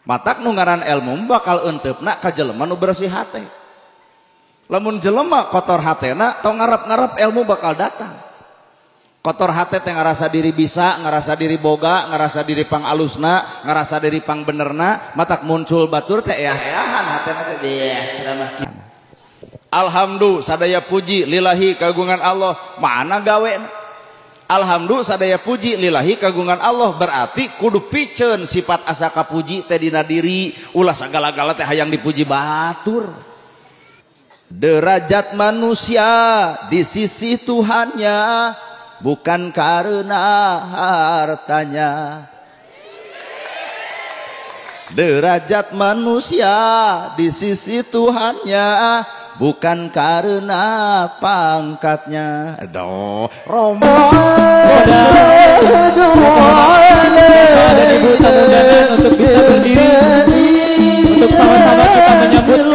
Matak nu ngaran ilmu bakal eunteup ka jelema nu bersih hate. Lamun jelema kotor hatena tong ngarep-ngarep ilmu bakal datang. Kotor hate teh ngarasa diri bisa, ngarasa diri boga, ngarasa diri pangalusna, ngarasa diri pangbenerna, matak muncul batur teh eah-eahan hatena teh dieh ceramah. Alhamdulillah sadaya puji lillahi kagungan Allah, mana gawe? Alhamdulillah sadaya puji lillahi kagungan Allah berarti kudu piceun sifat asa kapuji teh dina diri, ulah sagala-gala teh hayang dipuji batur. Derajat manusia di sisi Tuhannya bukan karena hartanya. Derajat manusia di sisi Tuhannya bukan karena pangkatnya. Aduh, romo. Ada ibu tamu undangan untuk bisa berdiri untuk sama-sama kita menyambut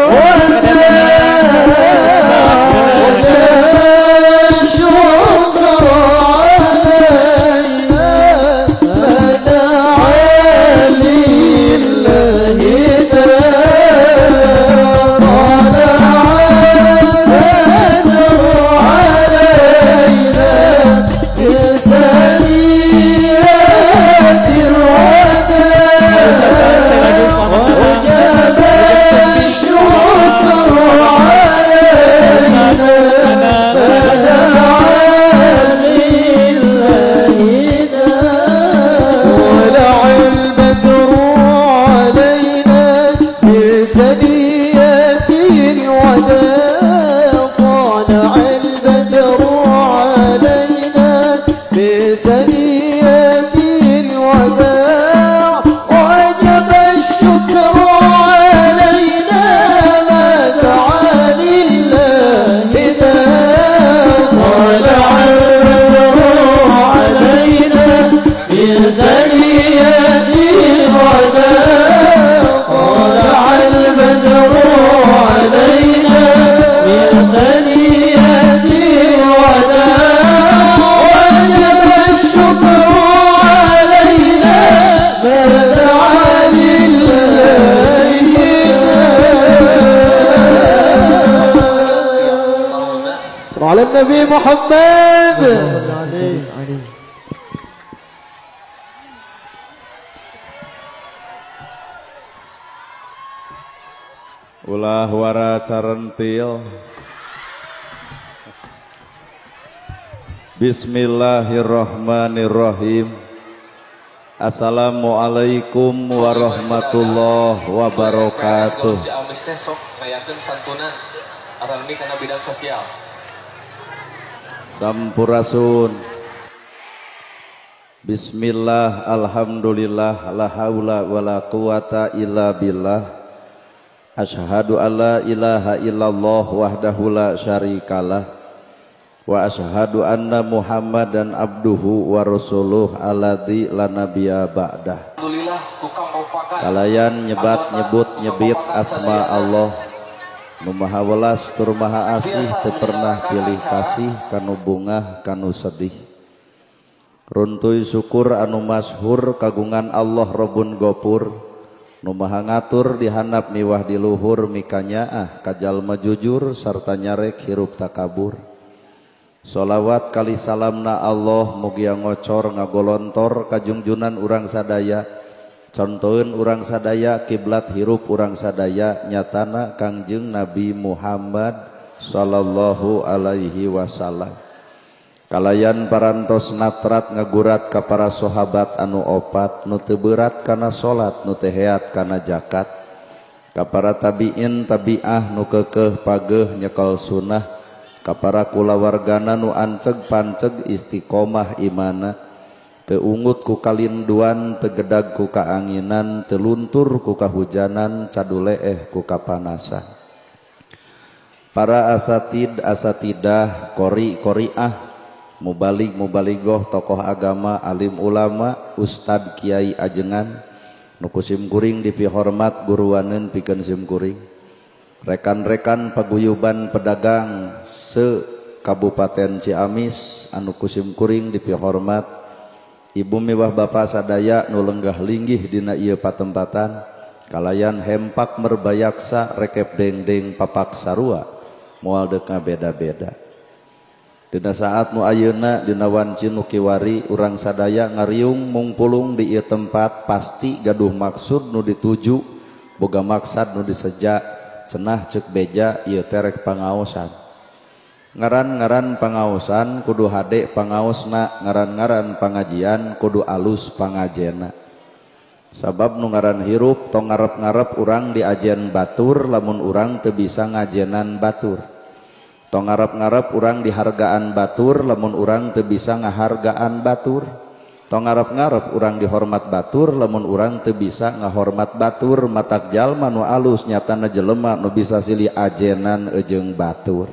Nabi Muhammad. Ulah wara carentil. Bismillahirrahmanirrahim. Assalamualaikum warahmatullahi wabarakatuh. Sampurasun. Bismillah, alhamdulillah, la haula wala quwata illa billah. Asyhadu alla ilaha illallah wahdahu la syarikalah wa asyhadu anna Muhammadan abduhu wa rasuluh alladzi la nabiyya ba'dah. Kalayan nyebat nyebut nyebit asma Allah nu maha welas tur maha asih teu pernah pilih kasih kanu bungah kanu sedih. Runtuy syukur anu masyhur kagungan Allah Robun Gopur nu maha ngatur dihandap miwah di luhur mikanyaah ka jalma jujur sarta nyarek hirup takabur. Sholawat kali salamna Allah mugia ngocor ngagolontor kajungjunan urang sadaya, contoheun urang sadaya kiblat hirup urang sadaya nyatana Kangjeng Nabi Muhammad sallallahu alaihi wasallam. Kalayan parantos natrat ngagurat ka para sahabat anu opat nu teu beurat kana salat nu teu heat kana zakat, ka para tabiin tabiah nu keukeuh pageuh nyekel sunnah, ka para kulawargana nu anceg panceg istiqomah imana, teu ungut ku kalinduan, teu gedag ku kaanginan, teu luntur ku kahujanan, caduleeh ku kapanasan. Para asatid asatidah, qori qoriah, mubalig mubaligoh, tokoh agama, alim ulama, ustad kiai ajengan nu ku sim kuring dipihormat guruaneun pikeun sim kuring, rekan-rekan paguyuban pedagang se Kabupaten Ciamis anu ku sim kuring dipihormat, ibu miwah bapa sadaya nu lenggah linggih dina ieu patempatan, Kalayan hempak merbayaksa rekep dengdeng papak sarua moal deuk beda-beda. Dina saat nu ayeuna dina wanci nu kiwari urang sadaya ngariung mungpulung di ieu tempat pasti gaduh maksud nu dituju boga maksad nu diseja cenah ceuk beja ieu teh rek pangaosan. Ngaran-ngaran pangaosan kudu hade pangaosna, ngaran-ngaran pangajian kudu alus pangajena. Sabab nu ngaran hirup tong ngarep-ngarep urang diajen batur lamun urang teu bisa ngajenan batur. Tong ngarep-ngarep urang dihargaan batur lamun urang teu bisa ngahargaan batur. Tong ngarep-ngarep urang dihormat batur lamun urang teu bisa ngahormat batur. Matak jalma nu alus nyatana jelema nu bisa silih ajenan jeung batur.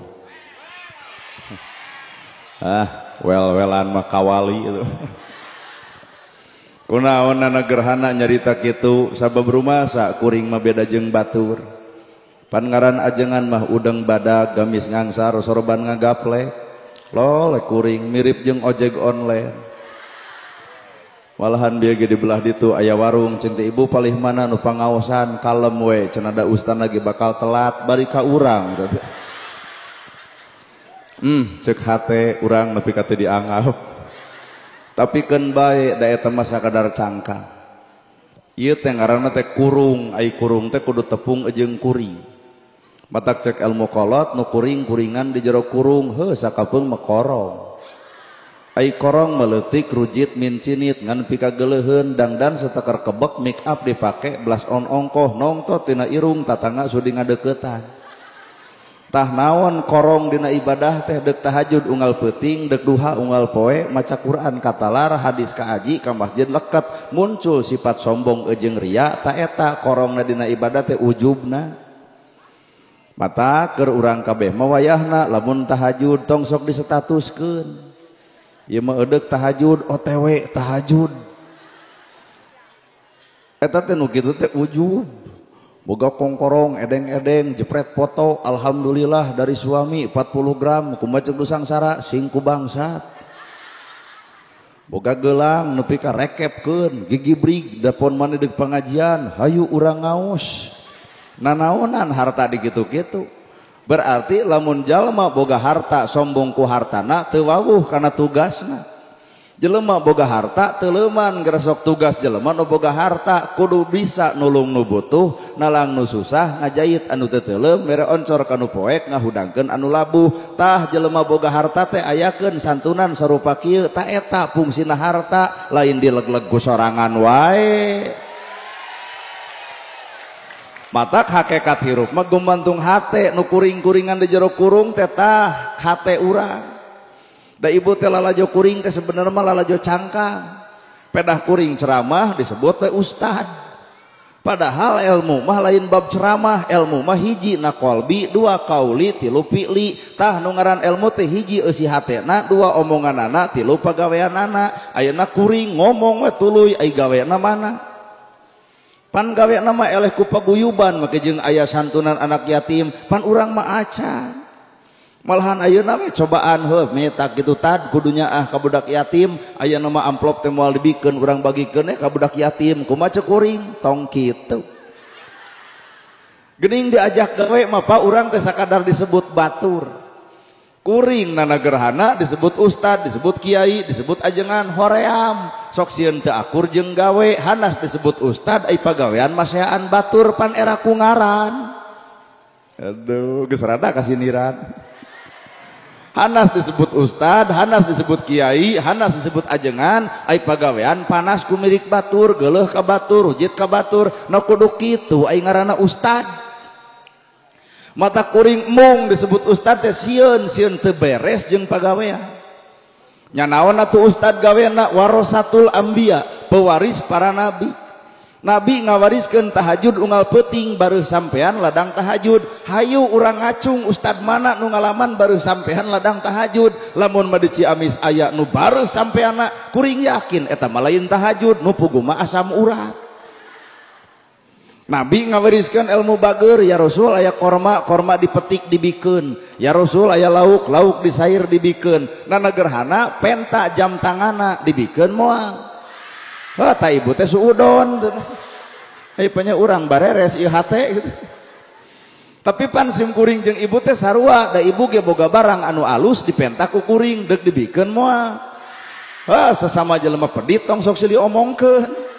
Ah, wel-welan mah kawali itu. Kunaon nana gerhana nyarita kitu sabab rumasa kuring mah beda jeung batur. Pan ngaran ajengan mah udeng badak gamis ngangsar sorban ngagaplek. Lolek kuring mirip jeung ojek online. Malahan bieu ge di belah ditu aya warung ceung teh ibu palih mana nu pangaosan kalem we cenah da ustan lagi bakal telat bari ka urang. Cek hate urang nepi ka teu dianggap. Tapi keun bae da eta mah sakadar cangkang. Ieu teh ngaranna teh kurung, ai kurung teh kudu tepung jeung kuring. Matak cek ilmu kolot nu kuring-kuringan di jero kurung, heuh sakapeung mah korong. Ai korong meuletik rujit mincinit ngan pikageleuheun dangdan sateker kebek make up dipake blas on ongkoh nongtot tina irung tatangga sudi ngadeuketan. Tah naon korong dina ibadah teh deuk tahajud unggal peuting deuk duha unggal poe maca Quran katalar hadis ka aji ka masjid leket muncul sifat sombong jeung ria ta eta korongna dina ibadah teh ujubna. Mata keur urang kabeh mah wayahna lamun tahajud tong sok disetatuskeun. Ieu mah edeuk tahajud OTW tahajud. Eta teh nu kitu teh ujub. Boga kongkorong edeng-edeng jepret foto alhamdulillah dari suami 40 gram kumaha ceuk sangsara sing ku bangsat. Boga gelang nepi ka rekepkeun gigi brig dapon maneh deuk pengajian hayu urang ngaos. Nanaonan harta dikitu-kitu. Berarti lamun jalma boga harta sombong ku hartana teu wawuh kana tugasna. Jelema boga harta teu leuman geresok tugas jelema nu boga harta kudu bisa nulung nu butuh nalang nu susah ngajait anu teu teuleum mere oncor ka nu poek ngahudangkeun anu labuh. Tah jelema boga harta teh ayakeun santunan sarupa kieu ta eta fungsina harta lain dileg-leg ku sorangan wae. Matak hakekat hirup mah gumantung hate nu kuring-kuringan di jero kurung teh tah hate urang. Da ibu teh lalajo kuring teh sebenarnya mah lalajo cangkang. Pedah kuring ceramah disebut teh ustad. Padahal ilmu mah lain bab ceramah, ilmu mah hiji na qalbi, dua kauli, tilu fi'li. Tah nu ngaran ilmu teh hiji eusi hatena, dua omonganana, tilu pagaweanana. Ayeuna kuring ngomong we tuluy ai gaweana mana? Pan gaweana mah eleh ku paguyuban make jeung aya santunan anak yatim, pan urang mah acan. Malahan ayeuna we cobaan heuh meta kitu tad kudunya ah ka budak yatim ayeuna mah amplop teh moal dibikeun urang bagikeun ka budak yatim kumaha ceuk kuring tong kitu. Geuning diajak gawe mah pa urang teh sakadar disebut batur. Kuring nana gerhana disebut ustad, disebut kiai, disebut ajengan hoream. Sok sieun teu akur jeung gawe hanas disebut ustad ai pagawean maseaan batur pan era ku ngaran. Aduh geus rada kasiniran. Hanas disebut ustad, hanas disebut kiai, hanas disebut ajengan, ai pagawean panas ku mirik batur, geuleuh ka batur, rujit ka batur, nu kudu kitu ai ngaranna ustad. Mata kuring mung disebut ustad teh sieun, sieun teu beres jeung pagawean. Nya naon atuh ustad gaweana warasatul anbiya, pewaris para nabi. Nabi ngawariskeun tahajud unggal peuting baru sampean ladang tahajud. Hayu urang ngacung ustad mana nu ngalaman baru sampean ladang tahajud. Lamun mah di Ciamis aya nu baru sampeanna kuring yakin eta mah lain tahajud nu puguh mah asam urat. Nabi ngawariskeun ilmu bager, ya Rasul aya korma, korma dipetik dibikeun. Ya Rasul aya lauk, lauk disair dibikeun. Nana gerhana penta jam tangana dibikeun moal. Heuh ta ibu teh suudon. Panya urang bareres ieu hate gitu. Tapi pan sim kuring jeung ibu teh sarua, da ibu ge boga barang anu alus dipenta ku kuring deuk dibikeun moal. Hah, sesama jelema pedit tong sok silih omongkeun.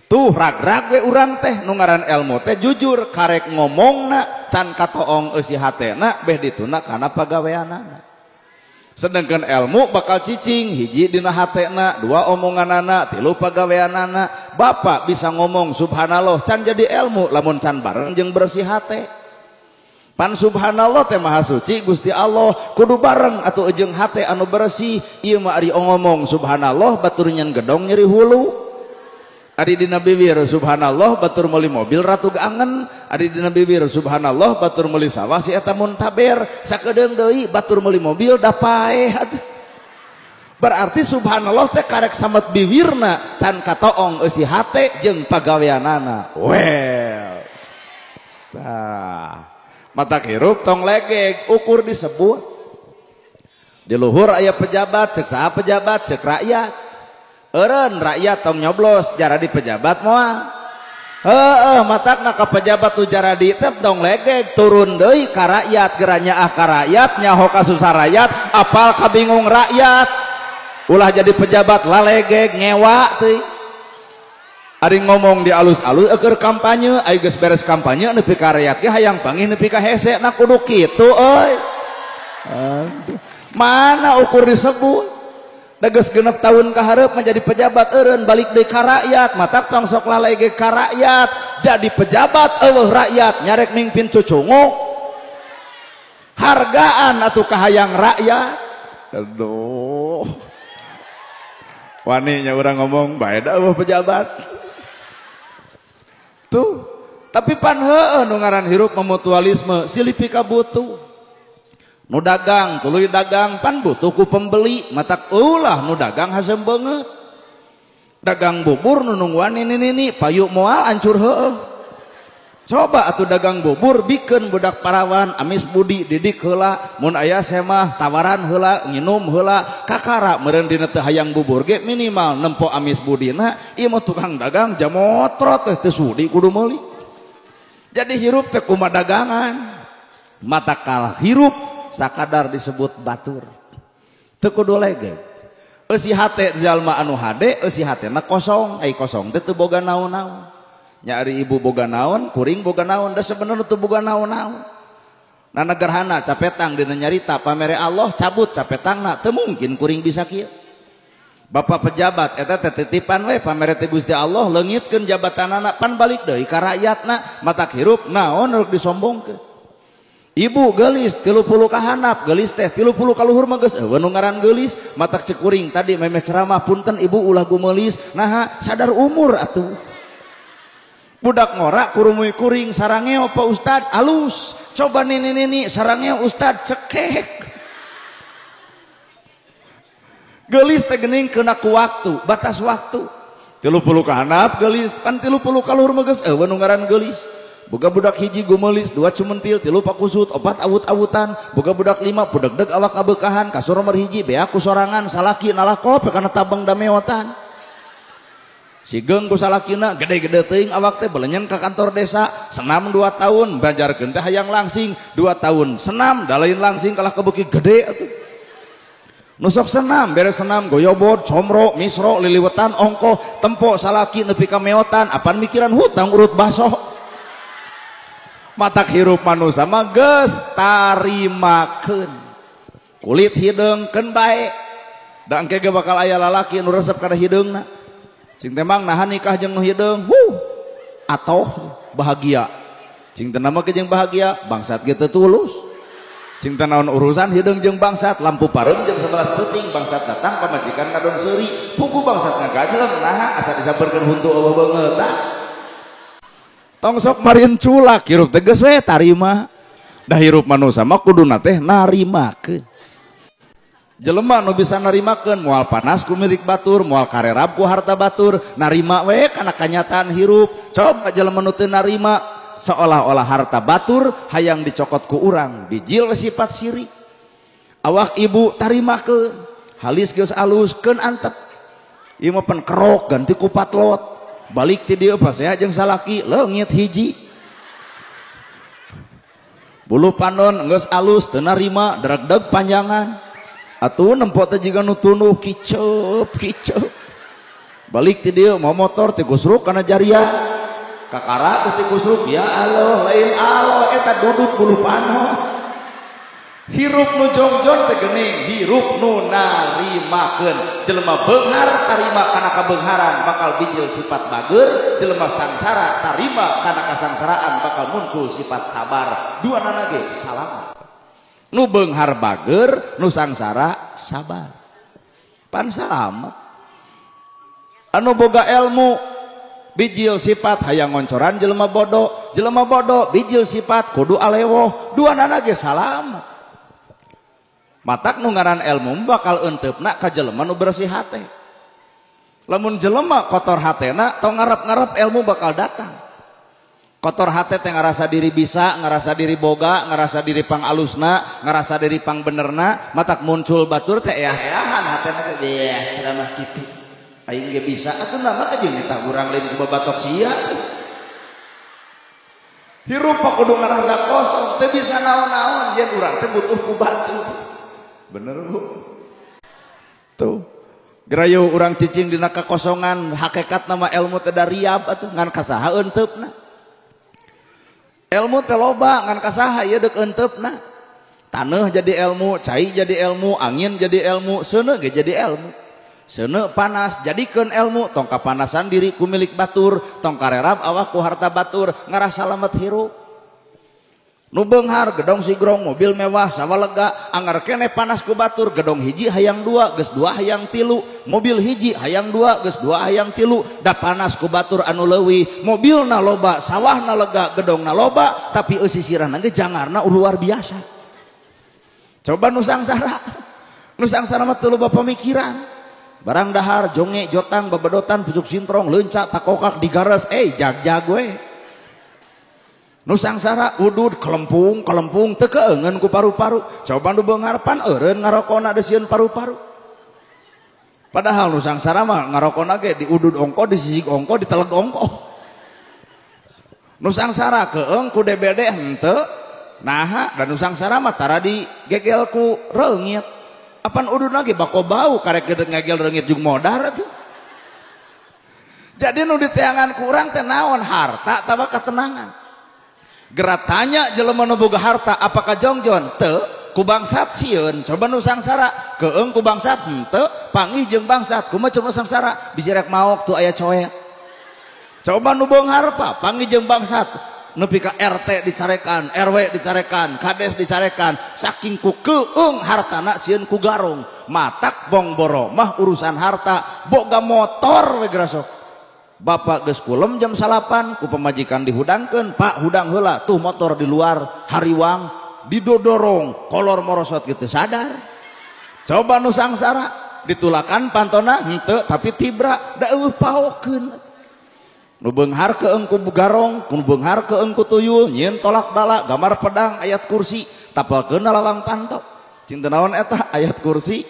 Tuh rag-rag we urang teh nu ngaran elmu teh jujur karek ngomongna can katoong eusi hatena beh dituna kana pagaweanana. Sedangkan ilmu bakal cicing hiji dina hatena, dua omonganana, tilu pagaweanana. Bapak bisa ngomong subhanallah can jadi ilmu lamun can bareng jeung bersih hate. Pan subhanallah teh maha suci Gusti Allah kudu bareng atuh jeung hate anu bersih. Ieu mah ari ngomong subhanallah batur nyen gedong nyeri hulu. Ari dina bibir subhanallah batur meuli mobil ratu angen, ari dina bibir subhanallah batur meuli sawah si eta muntaber, sakedeung deui batur meuli mobil da paeh. Berarti subhanallah teh karek samet bibirna can katoong eusi hate jeung pagaweanana. Well. Tah, mata hirup tong legeg ukur disebut. Di luhur aya pejabat, cek saha pejabat, cek rakyat. Eureun rakyat tong nyoblos jaradi pejabat moal. Heueuh matakna ka pejabat nu jaradi teh tong legeg turun deui ka rakyat geura nyaah ka rakyat nyaho ka susah rakyat apal kabingung rakyat. Ulah jadi pejabat lalegeg ngewa teuing. Ari ngomong di alus-alus eueur kampanye ayo geus beres kampanye nepi ka rakyat ge hayang panggih nepi ka hese na kudu kitu euy. Mana ukur disebut? Geus genep tahun kaharep menjadi pejabat eureun balik deui ka rakyat matak tong sok lalege ka rakyat jadi pejabat eueuh rakyat nyarek mingpin cucunguk hargaan atuh kahayang rakyat. Aduh wani nya urang ngomong bae da eueuh pejabat tuh. Tapi pan heueuh nu ngaran hirup mutualisme silih pikabutuh. Nu dagang tuluy dagang pan butuh ku pembeli matak ulah nu dagang hasem beungeut. Dagang bubur nu nungguan nini-nini payu moal ancur heueuh. Coba atuh dagang bubur bikeun budak parawan amis budi didik heula mun aya semah tawaran heula nginum heula kakara meureun dina teu hayang bubur ge minimal nempo amis budina ieu mah tukang dagang jamotrot teh teu sudi kudu meuli. Jadi hirup teh kumaha dagangan mata kalah hirup sakadar disebut batur teu kudu legeg eusi hate jalma anu hade eusi hatena kosong ai kosong teh teu boga naon-naon nya ari ibu boga naon kuring boga naon da sebenarnya teu boga naon-naon. Nana gerhana capetang dina nyarita pamere Allah cabut capetangna teu mungkin kuring bisa kieu. Bapak pejabat eta teh titipan we pamere teh Gusti Allah leungitkeun jabatanana pan balik deui ka rakyatna matak hirup naon rek disombongkeun. Ibu gelis 30 kahanap gelis teh 30 kaluhur mah geus eueuh nu ngaran gelis matak cek kuring tadi memeh ceramah punten ibu ulah gumelis naha sadar umur atuh. Budak ngorak kurumuy kuring sarangeo Pak Ustad alus coba nini-nini sarangeo Ustad cekek. Gelis teh geuning kena ku waktu batas waktu 30 kahanap gelis pan 30 kaluhur mah geus eueuh nu ngaran gelis. Boga budak hiji gumelis, dua cumentil, tilu pakusut, opat awut-awutan, boga budak lima pudegdeg awak ngabeukahan, kasur nomor hiji beak ku sorangan, salaki nalakop kana tabeng dameotan. Sigeung ku salakina gede-gede teuing awak teh belenyeng ka kantor desa, senam 2 tahun, banjarkeun teh hayang langsing 2 tahun, senam da lain langsing kalah kebeuki gede atuh. Nusok senam, beres senam goyobot, comro, misro, liliwetan, ongkoh, tempo salaki nepi ka meotan, apan mikiran hutang urut baso. Matak hirup manusia mah geus tarimakeun kulit hideung keun bae da engke ge bakal aya lalaki nu resep kana hideungna cing teh mang naha nikah jeung nu hideung huh atoh bahagia cing teh nama ge jeung bahagia bangsat ge teu tulus cing teh naon urusan hideung jeung bangsat lampu pareum jam 11 peuting bangsat datang pamajikan ngadon seuri pugu bangsat ngagajleng naha asa disampeurkeun huntu eueuh beungeut tah. Tong sok marin culak hirup teh geus we tarima. Da hirup manusia mah kuduna teh narimakeun. Jelema nu bisa narimakeun moal panas ku milik batur, moal karerab ku harta batur, narima we kana kanyataan hirup. Coba jelema nu teu narima seolah-olah harta batur hayang dicokot ku urang, bijil we sifat siri. Awak ibu tarimakeun, halis geus alus keun antep. Ieu mah pen kerok ganti ku patlot. Balik ti dieu pasea jeung salaki leungit hiji. Bulu panon geus alus teu narima dregdeg panjangan. Atuh nempo teh jiga nu tunduh kiceup kiceup. Balik ti dieu mau motor ti kusruk kana jariah. Kakara geus ti kusruk ya Allah lain Allah eta dudut bulu panon. Hirup nu jongjon teh geuning, hirup nu narimakeun. Jelema beunghar tarima kana kabeungharan bakal bijil sifat bager, jelema sangsara tarima kana kasangsaraan bakal muncul sifat sabar. Duanana ge salamat. Nu beunghar bager, nu sangsara sabar. Pan salamat. Anu boga ilmu bijil sifat hayang ngoncoran jelema bodoh bijil sifat kudu alewoh, duanana ge salamat. Matak nu ngaran ilmu bakal eunteup-na ka jelema nu bersih hate. Lamun jelema kotor hatena tong ngarep-ngarep ilmu bakal datang. Kotor hate teh ngarasa diri bisa, ngarasa diri boga, ngarasa diri pangalusna, ngarasa diri pangbenerna, matak muncul batur teh eah-eahan hatena teh deeh ceramah kitu. Aing ge bisa atuh nama teh jeung eta urang lain ku babatok sia. Hirup kudu ngarasa kosong, teu bisa naon-naon yen urang teh butuh ku batur. Bener bu? Tuh gerayu urang cicing dina kakosongan hakikat nama ilmu teh dariab atuh ngan kasaha eunteupna. Ilmu teh loba ngan kasaha ieu deuk eunteupna. Taneuh jadi ilmu, cai jadi ilmu, angin jadi ilmu, seuneu ge jadi ilmu. Seuneu panas jadikeun ilmu, tong kapanasan diri ku milik batur, tong karerab awak ku harta batur, ngarasa lamet hirup. Nu beunghar gedong sigrong mobil mewah sawah lega anggar keneh panas ku batur gedong hiji hayang dua geus dua hayang tilu mobil hiji hayang dua geus dua hayang tilu da panas ku batur anu leuwih mobilna loba sawahna lega gedongna loba tapi eusi sirahna ge jangarna luar biasa. Coba nu sangsara mah teu loba pamikiran barang dahar jonge jotang babedotan pucuk sintrong leuncak takokak digares jag-jag we. Nu sangsara udud kelempung kelempung teu keungeun ku paru-paru. Coba nu beunghar pan eureun ngarokona desieun paru-paru. Padahal nu sangsara mah ngarokona ge diudud ongko disisik ongko diteleg ongko. Nu sangsara keung ku DBD henteu naha dan nu sangsara mah tara digegel ku reungit. Apan udud lagi bako bau karek gedeg ngegel reungit jeung modar atuh. Jadi nu diteangan ku urang teh naon harta atawa ketenangan. Gerak tanya jelema nu boga harta apakah jongjon teu ku bangsat sieun coba nu sangsara keung ku bangsat henteu panggih jeung bangsat kumaha coba sangsara bisi rek maok tuh aya coet. Coba nu beunghar panggih jeung bangsat nepi ka RT dicarekan, RW dicarekan, kades dicarekan saking ku keung hartana sieun ku garong matak bongboro mah urusan harta boga motor we gerasok. Bapak geus kulem jam 9 ku pemajikan dihudangkeun, Pak hudang heula tuh motor di luar hariwang didodorong kolor morosot gitu sadar. Coba nu sangsara ditulakan pantona henteu tapi tibra da eueuh paokeun. Nu beunghar keung ku garong, nu beunghar keung ku tuyul, nyieun tolak bala, gambar pedang ayat kursi, tapelkeun lawang panto. Cinta naon eta ayat kursi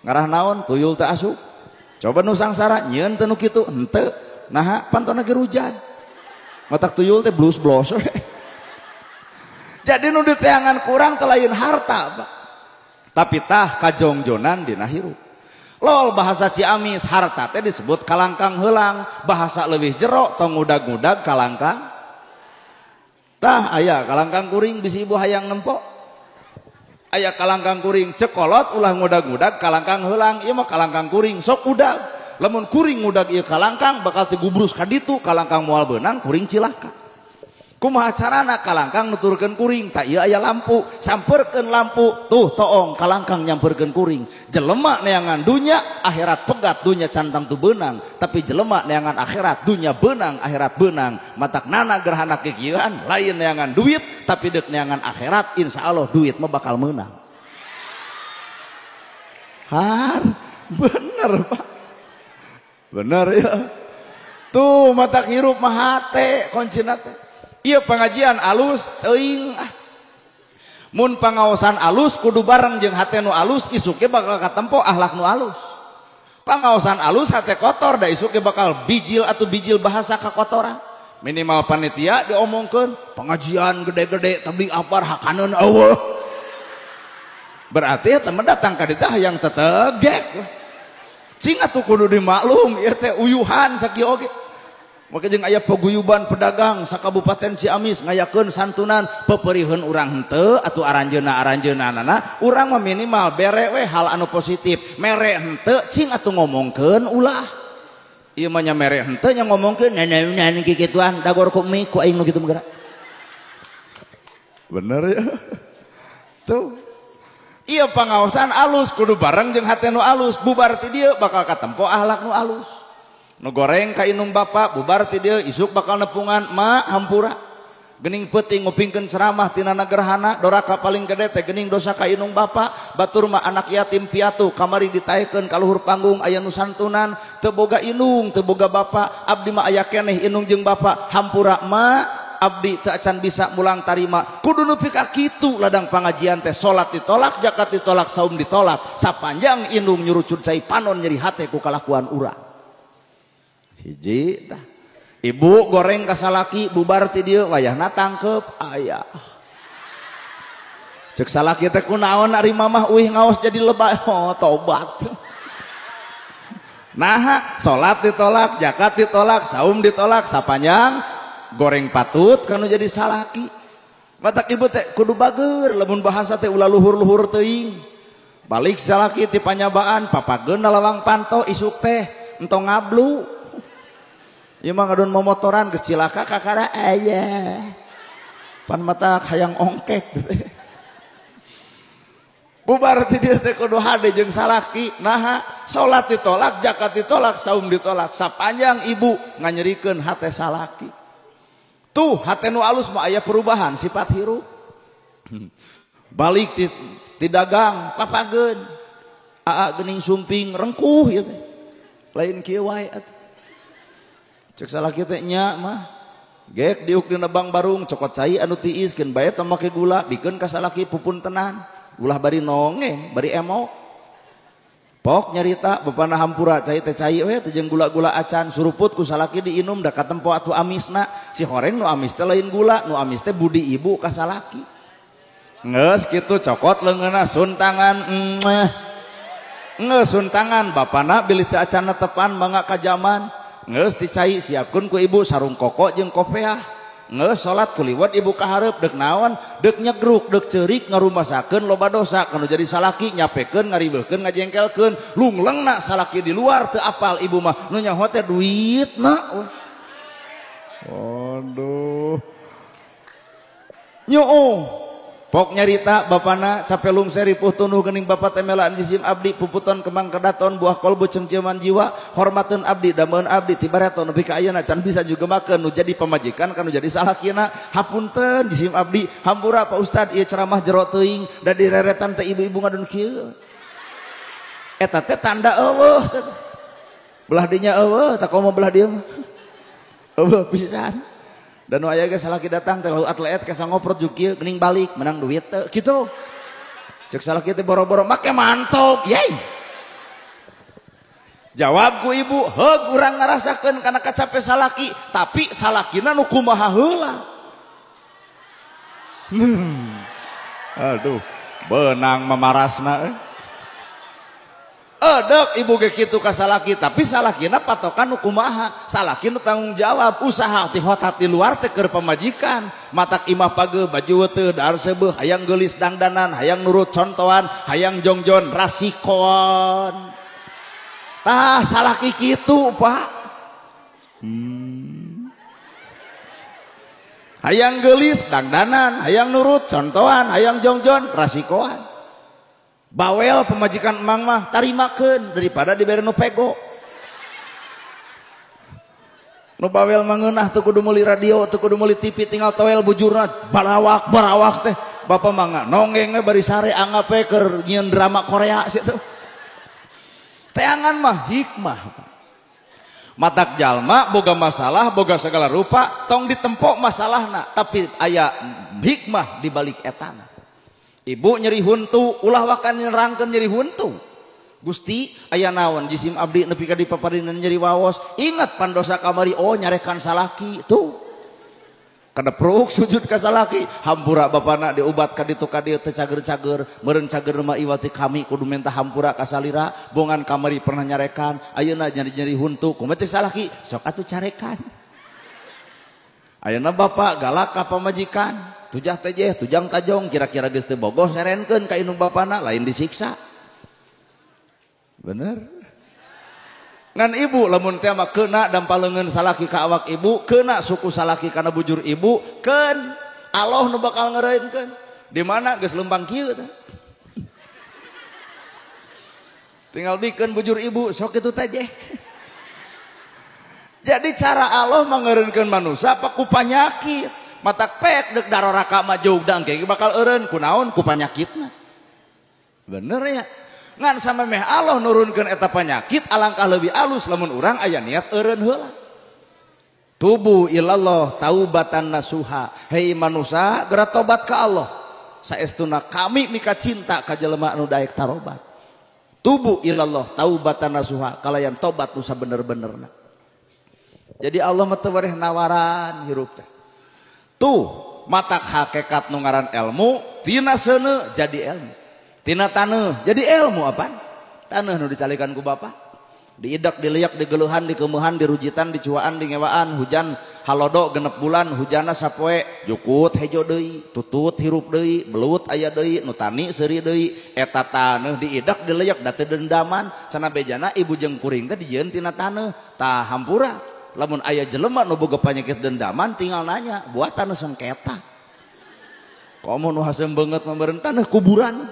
ngarah naon tuyul teh asup. Coba nu sangsara nyieun teu nu kitu henteu. Nah, pantona ge hujan. Matak tuyul teh blus blos. Jadi nu diteangan kurang teh lain harta, Pak. Tapi tah kajongjonan dina hirup. Lol bahasa Ciamis harta teh disebut kalangkang heulang, bahasa leuwih jero tong ngudag-ngudag kalangkang. Tah aya kalangkang kuring bisi ibu hayang nempo. Aya kalangkang kuring cekolot ulah ngudag-ngudag kalangkang heulang, ieu mah kalangkang kuring sok udag. Lamun kuring ngudag ieu kalangkang bakal tigubrus ka ditu kalangkang moal beunang kuring cilaka. Kumaha carana kalangkang nuturkeun kuring tak ieu aya lampu sampeurkeun lampu tuh toong kalangkang nyamperkeun kuring. Jelema neangan dunya akhirat pegat dunya can tangtu beunang tapi jelema neangan akhirat dunya beunang akhirat beunang matak nana gerhana kikieuan lain neangan duit tapi deuk neangan akhirat insyaallah duit mah bakal meunang. Har bener Pak. Bener ya. Tuh matak hirup mah hate kuncina teh. Ieu pengajian alus teuing ah. Mun pangaosan alus kudu bareng jeung hate nu alus isuke bakal katempo akhlak nu alus. Pangaosan alus hate kotor da isuk ge bakal bijil atau bijil bahasa kakotoran. Minimal panitia diomongkeun pengajian gede-gede tabligh akbar hakaneun eueuh. Berarti teman datang ka ditu hayang tetegek. Cing atuh kudu dimaklum ieu teh uyuhan sakieu oge. Maka jeung aya paguyuban pedagang sakabupaten Ciamis ngayakeun santunan peperiheun urang henteu atuh aranjeuna-aranjeunanana urang mah minimal bere we hal anu positif mere henteu cing atuh ngomongkeun ulah ieu mah nya mere henteu nya ngomongkeun nanaon kikituan dagor ku mie ku aing nu kitu mah geura bener ya tuh ieu pangaosan alus kudu bareng jeung hate nu alus bubar ti dieu bakal katempo ahlak nu alus. Nu goreng ka inung bapak bubar ti dieu isuk bakal nepungan ma hampura gening peuting ngupingkeun ceramah tina nagerhana doraka paling gede teh gening dosa ka inung bapak batur mah anak yatim piatu kamari ditaekeun ka luhur panggung aya nu santunan teu boga inung teu boga bapak abdi mah aya keneh inung jeung bapak hampura ma abdi teu acan bisa mulang tarima kudu nepi ka kitu ladang pangajian teh salat ditolak zakat ditolak saum ditolak sapanjang inung nyurucud cai panon nyeri hate ku kalakuan urang. Hiji tah. Ibu goreng ka salaki bubar ti dieu wayahna tangkep aya. Cek salaki teh kunaon ari mamah uih ngaos jadi lebay oh tobat. Naha salat ditolak, zakat ditolak, saum ditolak sapanjang goreng patut kanu jadi salaki. Matak ibu teh kudu bager lamun bahasa teh ulah luhur-luhur teuing. Balik salaki ti panyabaan papageun lawang panto isuk teh entong ngablu. Ieu mah ngadon momotoran geus cilaka kakara aya. Pan mata hayang ongkek. Bubar ti dieu teh kudu hade jeung salaki. Naha salat ditolak, zakat ditolak, saum ditolak. Sapanjang ibu nganyerikeun hate salaki. Tuh hate nu alus mah aya perubahan sifat hirup. Balik ti dagang papageun. Aa geuning sumping rengkuh ieu teh. Lain kieu wae atuh. Cek salaki teh nya mah gek diuk dina bang barung cokot cai anu tiis keun bae tong make gula bikeun ka salaki pupun tenan ulah bari nongeng bari emok pok nyarita bapana hampura cai teh cai we teh jeung gula-gula acan suruput ku salaki diinum da katempo atuh amisna si horeng nu amis teh lain gula nu amis teh budi ibu ka salaki geus kitu cokot leungeunna suntangan geus suntangan bapana bilih teu acan tepan mangga ka jaman geus dicai siapkeun ku ibu sarung koko jeung kopeah geus salat kuliwat ibu ka hareup deuk naon deuk nyegruk deuk ceurik ngarumasakeun loba dosa kanu jadi salaki nyapekeun ngariweuhkeun ngajengkelkeun lunglengna salaki di luar teu apal ibu mah nu nyaho teh duitna. Aduh nyuuh pok nyarita bapana cape lungser ripuh tunuh geuning bapa teh melaan jisim abdi puputon kembang kedaton buah kolbu cengciuman jiwa hormateun abdi dameun abdi tibareto nepi ka ayeuna can bisa juga makeun nu jadi pamajikan kanu jadi salakina hapunten jisim abdi hampura Pak Ustad ieu ceramah jero teuing da direretan teh ibu-ibu ngadon kieu eta teh tanda eueuh belah dinya eueuh tah komo belah dieu eueuh pisan. Dan nu aya ge salaki datang teh lalu atlet kesa ngoprot juk kieu geuning balik menang duit teh kitu. Cek salaki teh boro-boro make mantop yey. Jawab ku ibu, heug urang ngarasakeun kana kacape salaki, tapi salakina nu kumaha heula. Aduh, beunang mamarasna euy. Edek ibu ge kitu ka salaki tapi salakina patokan nu kumaha salaki nu tanggung jawab usaha ti hotat di luar teh keur pamajikan matak imah pageuh baju teu dahar seubeuh hayang geulis dangdanan hayang nurut contohan hayang jongjon rasikon tah salaki kitu Pak. Hayang geulis dangdanan hayang nurut contohan hayang jongjon rasikoan bawel pemajikan emang mah tarimakeun daripada dibere nu pego nu bawel mah ngeunah teu kudu meuli radio teu kudu meuli TV tinggal toel bujurna barawak barawak teh bapak mah nonggeng we bari sare anggap we keur nyieun drama Korea situ teangan mah hikmah matak jalma boga masalah boga segala rupa tong ditempok masalahna tapi aya hikmah di balik etana. Ibu nyeri huntu, ulah wakan nyerangkeun nyeri huntu. Gusti aya naon jisim abdi nepi ka dipaparinan nyeri waos. Ingat pandosa kamari oh nyarekan salaki tuh. Kadepruk sujud ka salaki, hampura bapana diubat ka ditu ka dieu teu cager-cager, meureun cager mah iwati kami kudu minta hampura ka salira, bongan kamari pernah nyarekan, ayeuna nyeri-nyeri huntu, kumaha cek salaki, sok atuh carekan. Ayeuna bapak galak ka pamajikan, tujah tejeh, tujang tajong, kira-kira geus teu bogoh serenkeun ka indung bapana lain disiksa. Bener? Ngan ibu lamun teh mah keuna dampa leungeun salaki ka awak ibu, keuna suku salaki kana bujur ibu, keun Allah nu bakal ngeureunkeun. Di mana geus lempang kieu teh. Tinggal bikeun bujur ibu sok kitu teh jeh. Jadi cara Allah mangeureunkeun manusia apa ku panyakit. Matak pek deuk daroraka mah joug dang ge bakal eureun kunaon ku panyakitna. Bener ya? Ngan samemeh Allah nurunkeun eta penyakit alangkah lebih alus lamun urang aya niat eureun heula. Tubu ilallah taubatan nasuha. Hei manusia, geura tobat ka Allah. Saestuna kami mika cinta ka jelema anu daek tarobat. Tubu ilallah taubatan nasuha, kalayan tobat nu sabener-benerna. Jadi Allah mah teu wareh nawaran hirup teh. Tuh matak hakikat nu ngaran ilmu tina seuneu jadi ilmu. Tina taneuh jadi ilmu apaan? Taneuh nu dicalikan ku bapak. Diidak, diliak, digeluhan, dikemuhan, dirujitan, dicuaan, dingewaan, hujan halodo genep bulan, hujana sapoe, jukut hejo deui, tutut hirup deui, belut aya deui, nu tani seuri deui, eta taneuh diidak, diliak, da teu dendaman, cenah bejana ibu jeung kuring teh dijieun tina taneuh, tah hampura. Lamun aya jelema nu boga panyakit dendaman tinggal nanya, buat taneuh sengketa. Komo nu haseum beungeut mah meureun taneuh kuburan.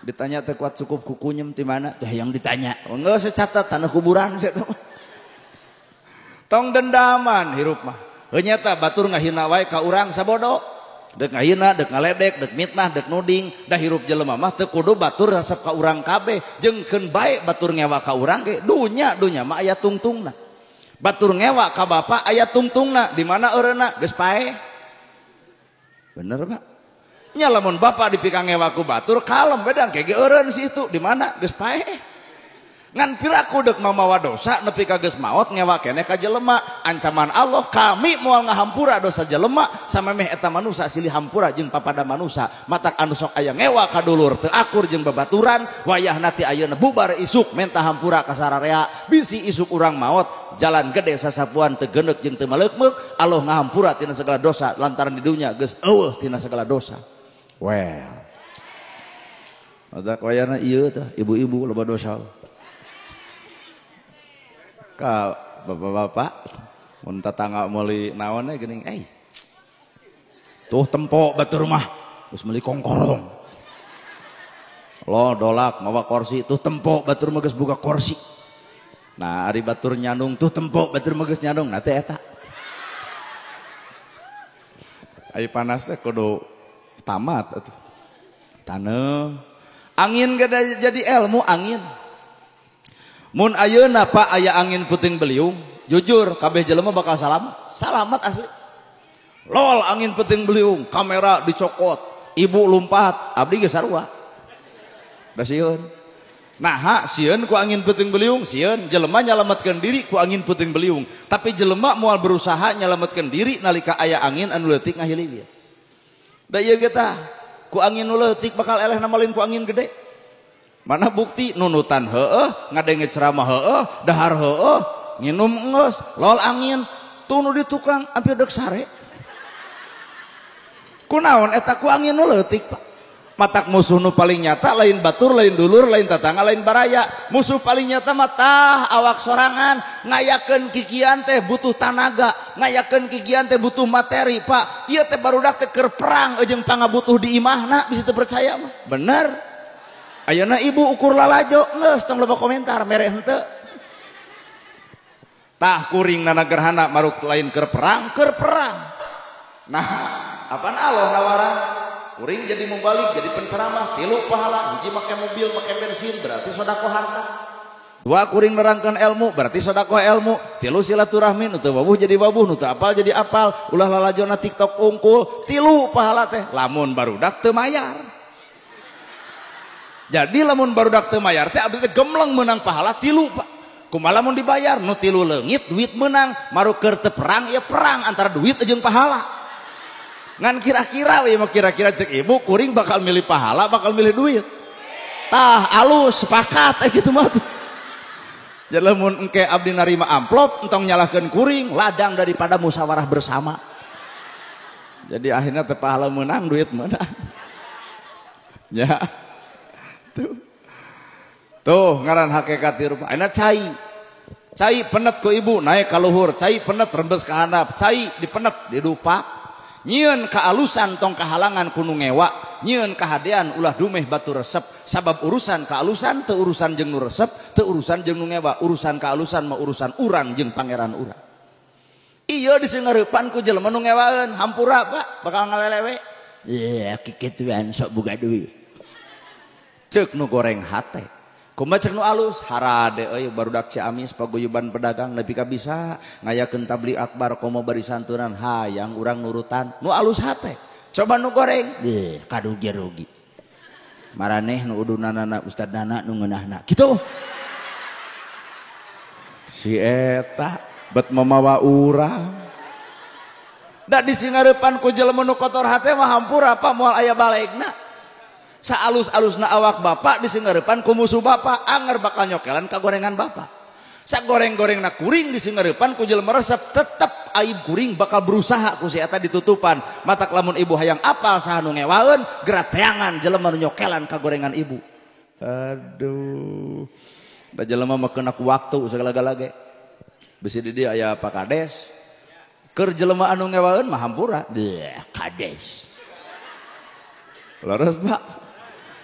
Ditanya teh kuat cukup kukunyem di mana? Teh yang ditanya. Enggak saya catat tanah kuburan saya tuh. Tong dendaman hirup mah. Heuh nyata batur ngahina wae ka urang sabodo. Deuk ngahina, deuk ngaledek, deuk mitnah, deuk nuding, da hirup jelema mah teu kudu batur resep ka urang kabeh. Jeung keun bae batur ngewa ka urang ge dunya dunya mah aya tungtungna. Batur ngewa ka bapa aya tungtungna, di mana eureunna geus paeh. Bener Pak? Nya lamun bapak dipikang ngewa ku batur kalem bedang kege eureun si itu di mana geus paeh. Ngan piraku deuk mamawa dosa nepi ka geus maot ngewa keneh ka jelema, ancaman Allah kami moal ngahampura dosa jelema samemeh eta manusa silih hampura jeung papada manusa. Matak anu sok aya ngewa ka dulur teu akur jeung babaturan wayahna ti ayeuna bubar isuk menta hampura ka sararea bisi isuk urang maot jalan gede sasapuan teu geneuk jeung teu maleukmeuk Allah ngahampura tina segala dosa lantaran di dunya geus eueuh tina segala dosa. Well, ada wayana ieu tah ibu-ibu loba dosa. Ka bapak-bapak mun tatangga meuli naon we geuning euy. Tuh tempo batur mah geus meuli kongkorong. Lo dolak mawa kursi tuh tempo batur mah geus boga kursi. Nah ari batur nyandung tuh tempo batur mah geus nyandung nah teh eta. Ari panas teh kudu tamat atuh. Taneuh angin gede jadi ilmu angin. Mun ayeuna Pak aya angin puting beliung, jujur kabeh jelema bakal salamat. Salamat asli. Lol angin puting beliung, kamera dicokot, ibu lompat, abdi geus sarua. Da sieun. Naha sieun ku angin puting beliung, sieun jelema nyalametkeun diri ku angin puting beliung. Tapi jelema moal berusaha nyalametkeun diri nalika aya angin anu leutik ngahiliwir. Da ieu ge tah ku angin nu leutik bakal eleh namalin ku angin gede. Mana bukti nunutan heueuh, ngadenge ceramah heueuh, dahar heueuh, nginum geus, lol angin, tunu di tukang hampir deuk sare. Kunaon eta ku angin nu leutik Pak. Matak musuh nu paling nyata lain batur, lain dulur, lain tatangga, lain baraya. Musuh paling nyata mah tah awak sorangan, ngayakeun kikian teh butuh tanaga, ngayakeun kikian teh butuh materi, Pak. Ieu teh barudak teh keur perang jeung pangabutuh di imahna bisa teu percaya mah. Bener. Ayeuna ibu ukur lalajo geus tong loba komentar mere henteu. Tah kuring nana gerhana maruk lain keur perang, keur perang. Nah, apaan Allah nawaran? Kuring jadi mubalik, jadi penceramah, tilu pahala, hiji make mobil, make bensin, berarti sodakoh harta. Dua kuring nerangkan ilmu, berarti sodakoh ilmu. Tilu silaturahmi, nu teu wabuh jadi wabuh, nu teu apal jadi apal, ulah lalajona TikTok unggul, tilu pahala teh, lamun barudak teu mayar. Jadi lamun barudak teu mayar teh abdi teh gemleng meunang pahala 3 Pak. Kumaha lamun dibayar nu 3 leungit duit meunang, maru keur teu perang ya perang antara duit jeung pahala. Ngan kira-kira we mah kira-kira cek ibu kuring bakal milih pahala bakal milih duit. Tah alus sepakat kitu mah tuh. Jadi lamun engke abdi narima amplop entong nyalahkeun kuring ladang daripada musyawarah bersama. Jadi akhirnya teh pahala meunang duit meunang. Ya. Tuh. Tuh ngaran hakikat hirup. Ayeuna cai. Cai penet ku ibu naik ka luhur, cai penet rembes ka handap, cai dipenet didupak. Nyieun kaalusan tong kahalangan ku nu ngewa, nyieun kahadean ulah dumeh batu resep. Sabab urusan kaalusan teu urusan jeung nu resep, teu urusan jeung nu ngewa, urusan kaalusan mah urusan urang jeung pangeran urang. Iya disingareupan ku jelema nu ngewaeun, hampura Pak, bakal ngalelewe. Iya, kikituan sok boga duit. Ceuk nu goreng hate. Kumaha ceuk nu alus? Harade euy barudak Ciamis paguyuban pedagang nepi ka bisa ngayakeun tabligh akbar komo bari santunan hayang urang nurutan nu alus hate. Coba nu goreng, deh karugi rugi. Maraneh nu udunanana ustadnana nu ngeunahna. Kitu. Si eta bet mamawa urang. Da disingareupan ku jelema nu kotor hate mah hampura Pak moal aya balegna. Saalus-alusna awak bapak disingareupan ku musuh bapak anger bakal nyokelan ka gorengan bapak. Sagoreng-gorengna kuring disingareupan ku jelema resep tetep aib kuring bakal berusaha ku si eta ditutupan. Matak lamun ibu hayang apal saha nu ngewaeun geura teangan jelema nu nyokelan ka gorengan ibu. Aduh. Da jelema mah kena ku waktu sagala-gala ge. Bisi di dieu aya Pak Kades. Keur jelema anu ngewaeun mah hampura. Deuh, kades. Leres Pak.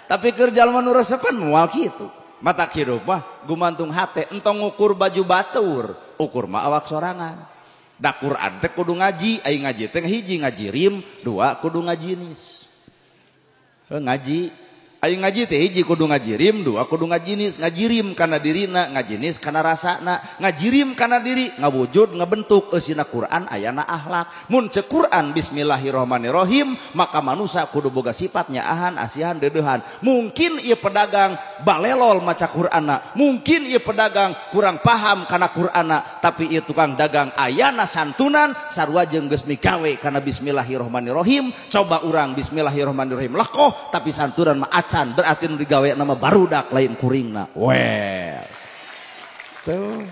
Tapi keur jalma nu resepan moal kitu. Mata hirup mah gumantung hate, entong ngukur baju batur, ukur mah awak sorangan. Da Quran teh kudu ngaji, ai ngaji teh hiji ngaji rim, dua kudu ngaji nis. Heuh ngaji, ai ngaji teh hiji kudu ngaji rim, dua kudu ngaji nis, ngaji rim kana dirina, ngaji nis kana rasana, ngaji rim kana diri, ngawujud ngabentuk eusina Quran ayana akhlak. Mun ceuk Quran bismillahirrahmanirrahim, maka manusia kudu boga sifat nyaahan, asihan, deudeuhan. Mungkin ieu pedagang balelol maca Qur'anna, mungkin ieu pedagang kurang paham kana Qur'anna, tapi ieu tukang dagang ayana santunan sarua jeung geus migawe kana bismillahirrahmanirrahim. Coba urang bismillahirrahmanirrahim lekoh tapi santunan mah acan, berarti nu digawe nama barudak lain kuringna. Well. Tuh.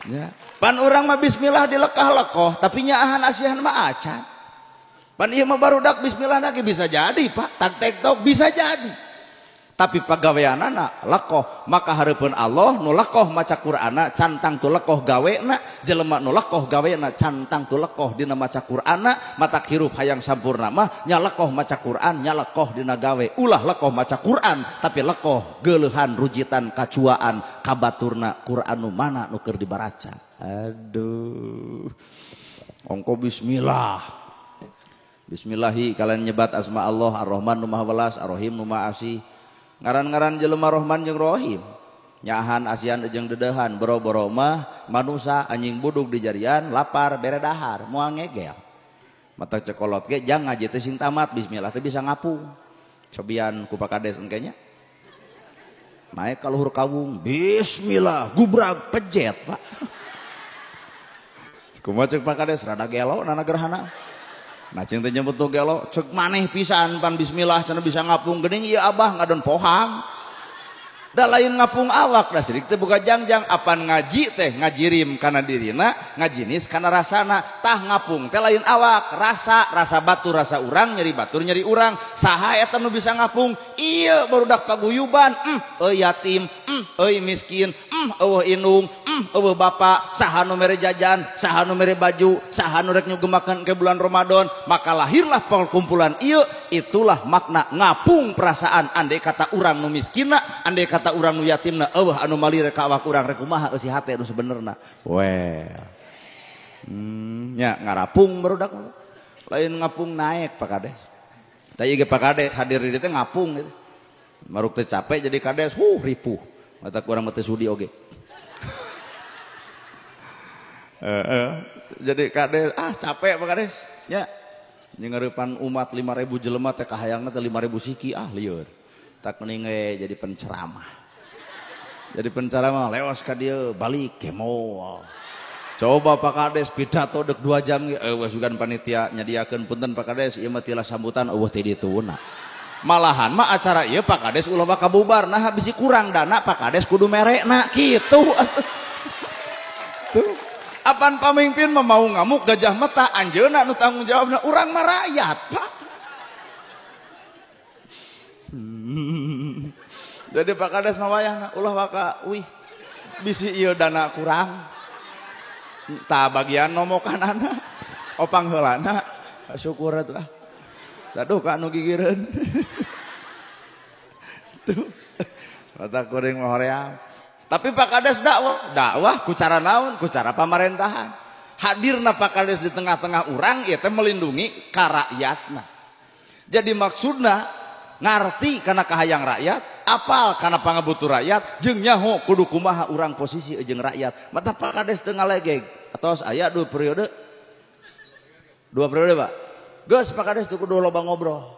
Ya. Pan urang mah bismillah dilekah-lekoh tapi nyaahan asihan mah acan. Pan ieu mah barudak bismillah lagi bisa jadi Pak, tak tektok bisa jadi. Tapi pagaweanana lekoh, maka hareupeun Allah nu lekoh maca Qur'ana cantang tu lekoh gawena, jelema nu lekoh gawena cantang tu lekoh dina maca Qur'ana, matak hirup hayang sampurna mah nya lekoh maca Qur'an, nya lekoh dina gawe. Ulah lekoh maca Qur'an tapi lekoh geuleuhan rujitan kacuaan kabaturna Qur'an nu mana nu keur dibaraca. Aduh. Ongko bismillah. Bismillahi kalian nyebat asma Allah Ar-Rahman nu Maha Welas, Ar-Rahim nu Maha Asih. Ngaran-ngaran jelema Rahman jeung Rahim. Nyahan asihan jeung dedehan, boro-boro mah manusa anjing budug di jarian lapar bere dahar, moal ngegel. Mata cekolot ge jang ngaji teh sing tamat bismillah teh bisa ngapung. Cobian ku Pak Kades engke nya. Naik ka luhur kawung, bismillah gubrag pejet, Pak. Kumaha ceuk Pak Kades rada gelo nana gerhana. Nah cing teh nyebut tuh gelo, cek maneh pisan pan bismillah cenah bisa ngapung geuning ieu abah ngadon pohang. Da lain ngapung awak da sirik teh buka jangjang apan ngaji teh ngajirim kana dirina, ngajinis kana rasana. Tah ngapung teh lain awak, rasa rasa batur rasa urang, nyeri batur nyeri urang. Saha eta nu bisa ngapung? Ieu barudak paguyuban, euy yatim, euy miskin, eueuh indung, eueuh bapak, saha nu mere jajan, saha nu mere baju, saha nu rek nyugemakeun ke bulan Ramadan, maka lahirlah perkumpulan ieu. Itulah makna ngapung perasaan. Andai kata urang nu miskinna, andai kata urang nu yatimna, eueuh anu malir ka awak urang rek kumaha eusi hate nu sebenerna. Well. Nya ngarapung barudak lain ngapung naik Pak Kades. Tah ieu ge Pak Kades hadir di dieu teh ngapung gitu. Maruk teh capek jadi kades, ripuh. Mata kurang mah teu sudi oge. Jadi kades, capek Pak Kades. Ya. Nyengareupan umat 5.000 jelema teh kahayangna teh 5.000 siki, lieur. Tak mending we jadi penceramah. Jadi penceramah lewas ka dieu balik kemo. Coba Pak Kades pidato dek 2 jam eueuh sugan panitia nyadiakeun punten Pak Kades ieu mah tilas sambutan eueuh ti dituna. Malahan mah acara ieu Pak Kades ulah mah kabubar nah bisi kurang dana Pak Kades kudu merekna kitu atuh. Tuh. Apan pamimpin mah mau ngamuk gajah mata anjeunna nu tanggung jawabna urang mah rakyat Pak. Jadi Pak Kades mah wayahna ulah waka wih bisi ieu dana kurang. Tah bagian nomokanana opang heulana syukur atuh ah. Aduh ka anu gigireun. Tuh. Mata kuring mah hoream. Tapi Pak Kades dakwah, dakwah ku cara naon? Ku cara pamarentahan. Hadirna Pak Kades di tengah-tengah urang ieu teh melindungi ka rakyatna. Jadi maksudna ngarti kana kahayang rakyat, apal kana pangabutuh rakyat, jeung nyaho kudu kumaha urang posisi jeung rakyat. Mata Pak Kades teu ngalegeg. Atos aya 2 periode. 2 periode, Pak. Geus Pak Kades teu kudu loba ngobrol.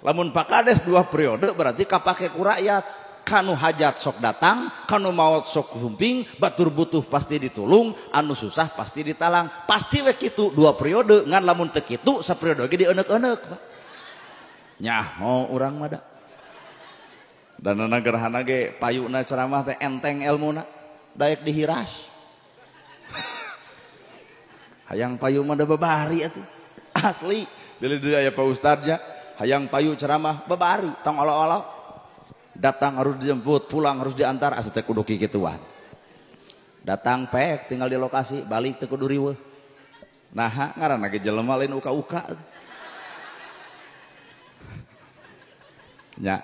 Lamun Pak Kades 2 periode berarti kapake ku rakyat. Kanu hajat sok datang, kanu maot sok humping, batur butuh pasti ditulung, anu susah pasti ditalang. Pasti we kitu 2 periode ngan lamun teu kitu saperiode ge dieneuk-eneuk, Pak. Nyaho urang mah da. Danana gerhana ge payuna ceramah teh enteng elmuna, daek dihiras. Hayang payu mah da babari atuh. Asli, deui deui aya Pak Ustadnya, hayang payu ceramah babari tong olo-olo. Datang harus dijemput, pulang harus diantar, asa teh kudu kikituan. Datang pek tinggal di lokasi, balik teh kudu riweuh. Naha ngaranna ge jelema lain uka-uka. Nya.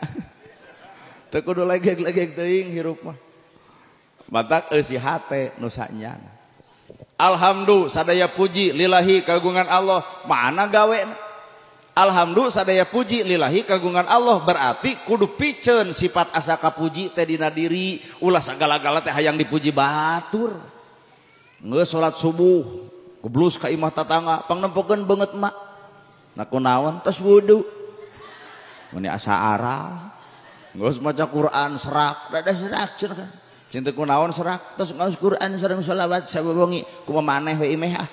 Teu kudu legeg-legeg teuing hirup mah. Matak eusi hate nu sanyana. Alhamdulillah sadaya puji lillahi kagungan Allah, mana gawena? Alhamdulillah sadaya puji lillahi kagungan Allah berarti kudu piceun sifat asa kapuji teh dina diri, ulah sagala-gala teh hayang dipuji batur. Geus salat subuh, geblus ka imah tatangga, pangnempokeun beungeut mak. Na kunaon tos wudu. Meni asa aral. Geus maca Quran serak, dadah serak cenah. Cinta kunaon serak, tos ngaos Quran sareng sholawat sabawengi, kumaha maneh we imeh ah.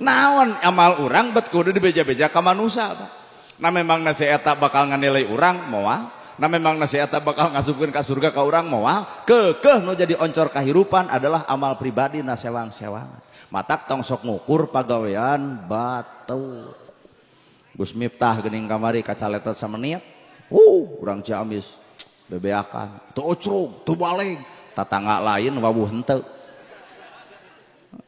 Naon amal urang bet kudu dibeja-beja ka manusa Pak. Nah memang nasi eta bakal nganilai urang moal, nah memang nasi eta bakal ngasupkeun ka surga ka urang moal, keukeuh nu jadi oncor kahirupan adalah amal pribadi na sewang-sewangan. Matak tong sok ngukur pagawean batur. Gus Miftah geuning kamari kacaletot samenit. Urang Ciamis bebeakan, teu ocrug, teu baleg, tatangga lain wawuh henteu.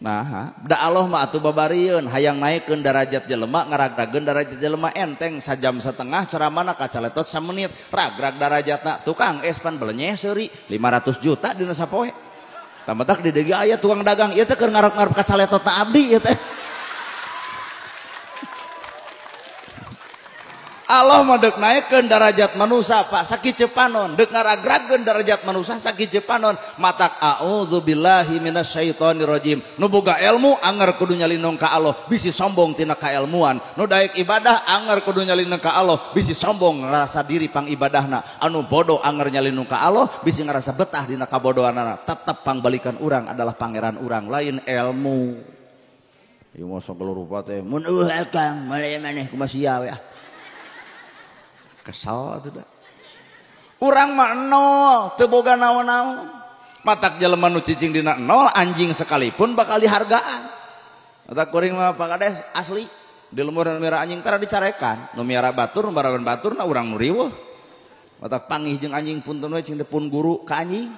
Nah, da Allah mah atuh babarieun hayang naikeun darajat jelema ngaragrageun darajat jelema enteng sajam setengah ceramahna kacaletot samenit ragrag darajatna tukang es pan belenyeh seuri 500 juta dina sapoe. Tamatak di deui aya tukang dagang ieu teh keur ngarep-ngarep kacaletotna abdi ieu teh. Allah mah deuk naikeun darajat manusia Pak sakieu panon deuk ngaragrageun darajat manusia sakieu panon matak auzubillahi minasyaitonirrajim nu boga ilmu anger kudu nyalindung ka Allah bisi sombong tina kailmuan nu daek ibadah anger kudu nyalindung ka Allah bisi sombong ngarasa diri pangibadahna anu bodoh anger nyalindung ka Allah bisi ngarasa betah dina kabodohanana tetep pangbalikan urang adalah pangeran urang lain ilmu ieu mah sok rupa teh mun eueuh akang maneh kumaha sia we ah kesal atuh da. Urang mah nol, teu boga naon-naon. Matak jelema nu cicing dina nol, anjing sekalipun bakal dihargaan. Matak kuring mah Pak Kades asli di lembur nu miara anjing tara dicarekan, nu miara batur nu baraban batur na urang nu riweuh. Matak pangih jeung anjing punten we cing teh pun guru ka anjing.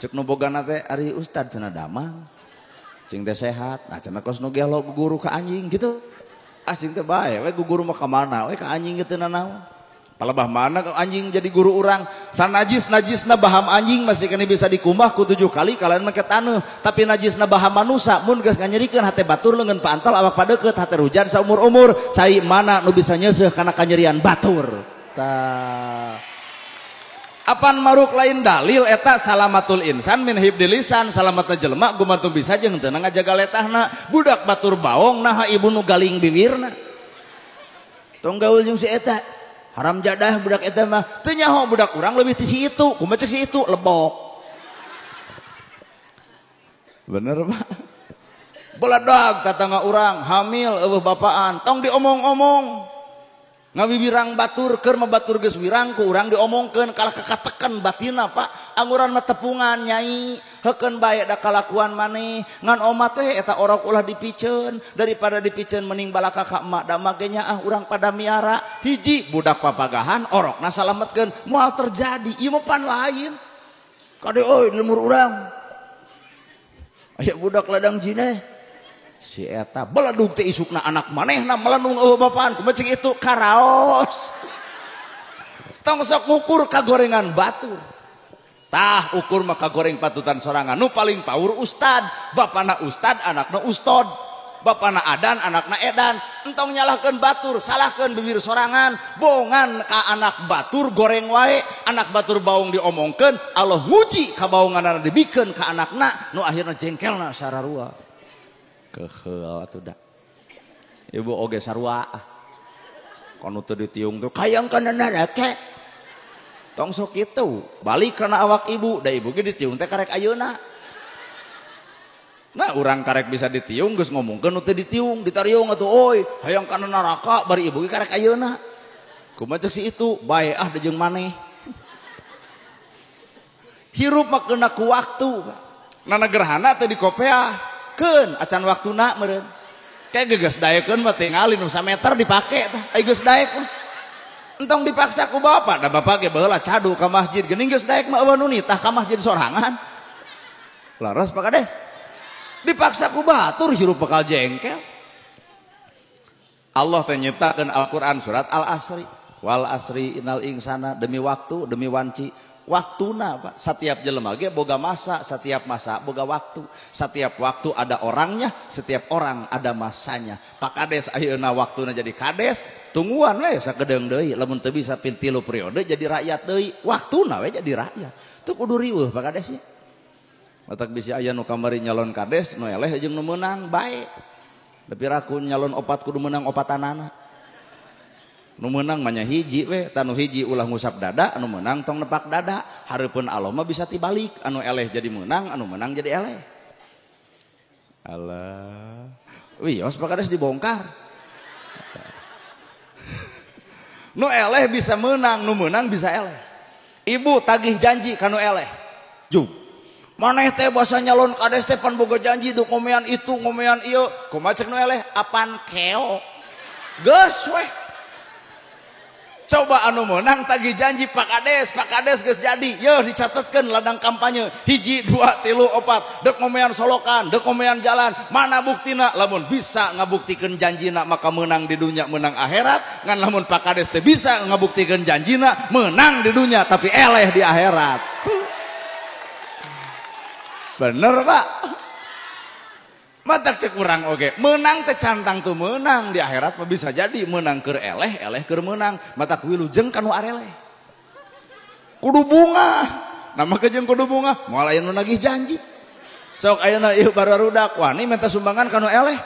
Ceuk nu bogana teh ari ustad cenah damang. Cing teh sehat, nah cenah kos nu gelo guru ka anjing gitu. Ah cing teh bae we guru mah ka mana we ka anjing kitu nanaon. Palebah mana anjing jadi guru urang sanajis najisna baham anjing masih kena bisa dikumbah ku 7 kali kalian make taneuh tapi najisna baham manusa mun geus nganyerikeun hate batur leungeun pantal awak padeukeut hate rujan saumur-umur cai mana nu bisa nyeuseuh kana kanyerian batur tah apan maruk lain dalil eta salamatul insan min hibdil lisan salamatna jelema gumantung bisa jeung teu ngajaga letahna budak batur baong naha ibu nu galing bibirna tong gaul jeung si eta Haram jadah budak eta mah. Teu nyaho budak urang leuwih ti si itu. Kumaha cek si itu lebok. Bener Pak. Beledag tatangga urang hamil eueuh bapaan, tong diomong-omong. Ngawibirang batur keur mah batur geus wirang ku urang diomongkeun kalah kakatekan batina Pak. Angguran mah tepungan nyai, heukeun bae da kalakuan maneh. Ngan omat teh eta orok ulah dipiceun, daripada dipiceun mending balaka ka emak da mah ge nyaah urang pada miara. Hiji budak papagahan orokna salametkeun, moal terjadi. Ieu mah pan lain. Kade euy lemur urang. Aya budak ladang jineh. Si eta beledug teh isukna anak manehna melenung eueuh bapaan kumaha cing itu karaos. Tong sok ngukur kagorengan batur. Tah ukur mah kagoreng patutan sorangan nu paling paur ustad, bapana ustad anakna ustod, bapana adan anakna edan. Entong nyalahkeun batur, salahkeun bibir sorangan, bongan ka anak batur goreng wae, anak batur baung diomongkeun, Allah nguji kabaonganana dibikeun ka anakna nu akhirna jengkelna sararua. Keheul atuh da. Ibu oge sarua. Kono teu ditiung tuh kayang kana neraka. Tong sok kitu, balik kana awak ibu, da ibu ge ditiung teh karek ayeuna. Nah, urang karek bisa ditiung geus ngomongkeun nu teu ditiung, ditariung atuh euy, hayang kana neraka bari ibu ge karek ayeuna. Kumaha cek si itu, bae ah da jeung maneh. Hirup mah keuna ku waktu. Nana gerhana teh dikopeah. Keun acan waktuna meureun. Kayak geus daekeun mah tingali nu sameter dipake tah, ai geus daek mah. Entong dipaksa ku bapak, da bapak ge baheula cadu ka masjid, geuning geus daek mah eueuh nu nitah ka masjid sorangan. Laras Pak Kades. Dipaksa ku batur hirup bakal jengkel. Allah teh nyiptakeun Al-Qur'an surat Al-Asri. Wal asri innal insana, demi waktu, demi wanci. Waktuna Pak, setiap jelema ge boga masa, setiap masa boga waktu. Setiap waktu ada orangnya, setiap orang ada masanya. Pak Kades ayeuna waktuna jadi kades, tungguan we sakedeung deui, lamun teu bisa pin 3 periode jadi rakyat deui, waktuna we jadi rakyat. Teu kudu riweuh Pak Kades nya. Matak bisi aya nu kamari nyalon kades, nu eleh jeung nu meunang bae. Tapi raku nyalon opat kudu meunang opatanana. Nu meunang mah nya hiji we, tanu hiji ulah ngusap dada, anu meunang tong nepak dada. Hareupeun Allah mah bisa tibalik, anu eleh jadi meunang, anu meunang jadi eleh. Alah. Wios Pak Kades dibongkar. Nu eleh bisa meunang, nu meunang bisa eleh. Ibu tagih janji ka nu eleh. Jug. Maneh teh basa nyalon kades teh pan boga janji duk ngomean itu, ngomean ieu. Kumaha cek nu eleh? Apan keo. Geus weh. Coba anu menang tagih janji Pak Kades geus jadi. Yeuh dicatetkeun ladang kampanye. 1 2 3 4 dek ngomean solokan, dek ngomean jalan. Mana buktina? Lamun bisa ngabuktikeun janjina maka menang di dunia, menang akhirat. Ngan lamun Pak Kades teh bisa ngabuktikeun janjina, menang di dunia tapi eleh di akhirat. Bener Pak? Matak cek urang oge, menang teh cantang tuh menang di akhirat mah bisa jadi menang keur eleh, eleh keur menang. Matak wilujeng ka nu areleh. Kudu bunga. Nama kejeung kudu bunga, moal aya nu nagih janji. Sok ayeuna ieu barudak wani minta sumbangan ka nu eleh.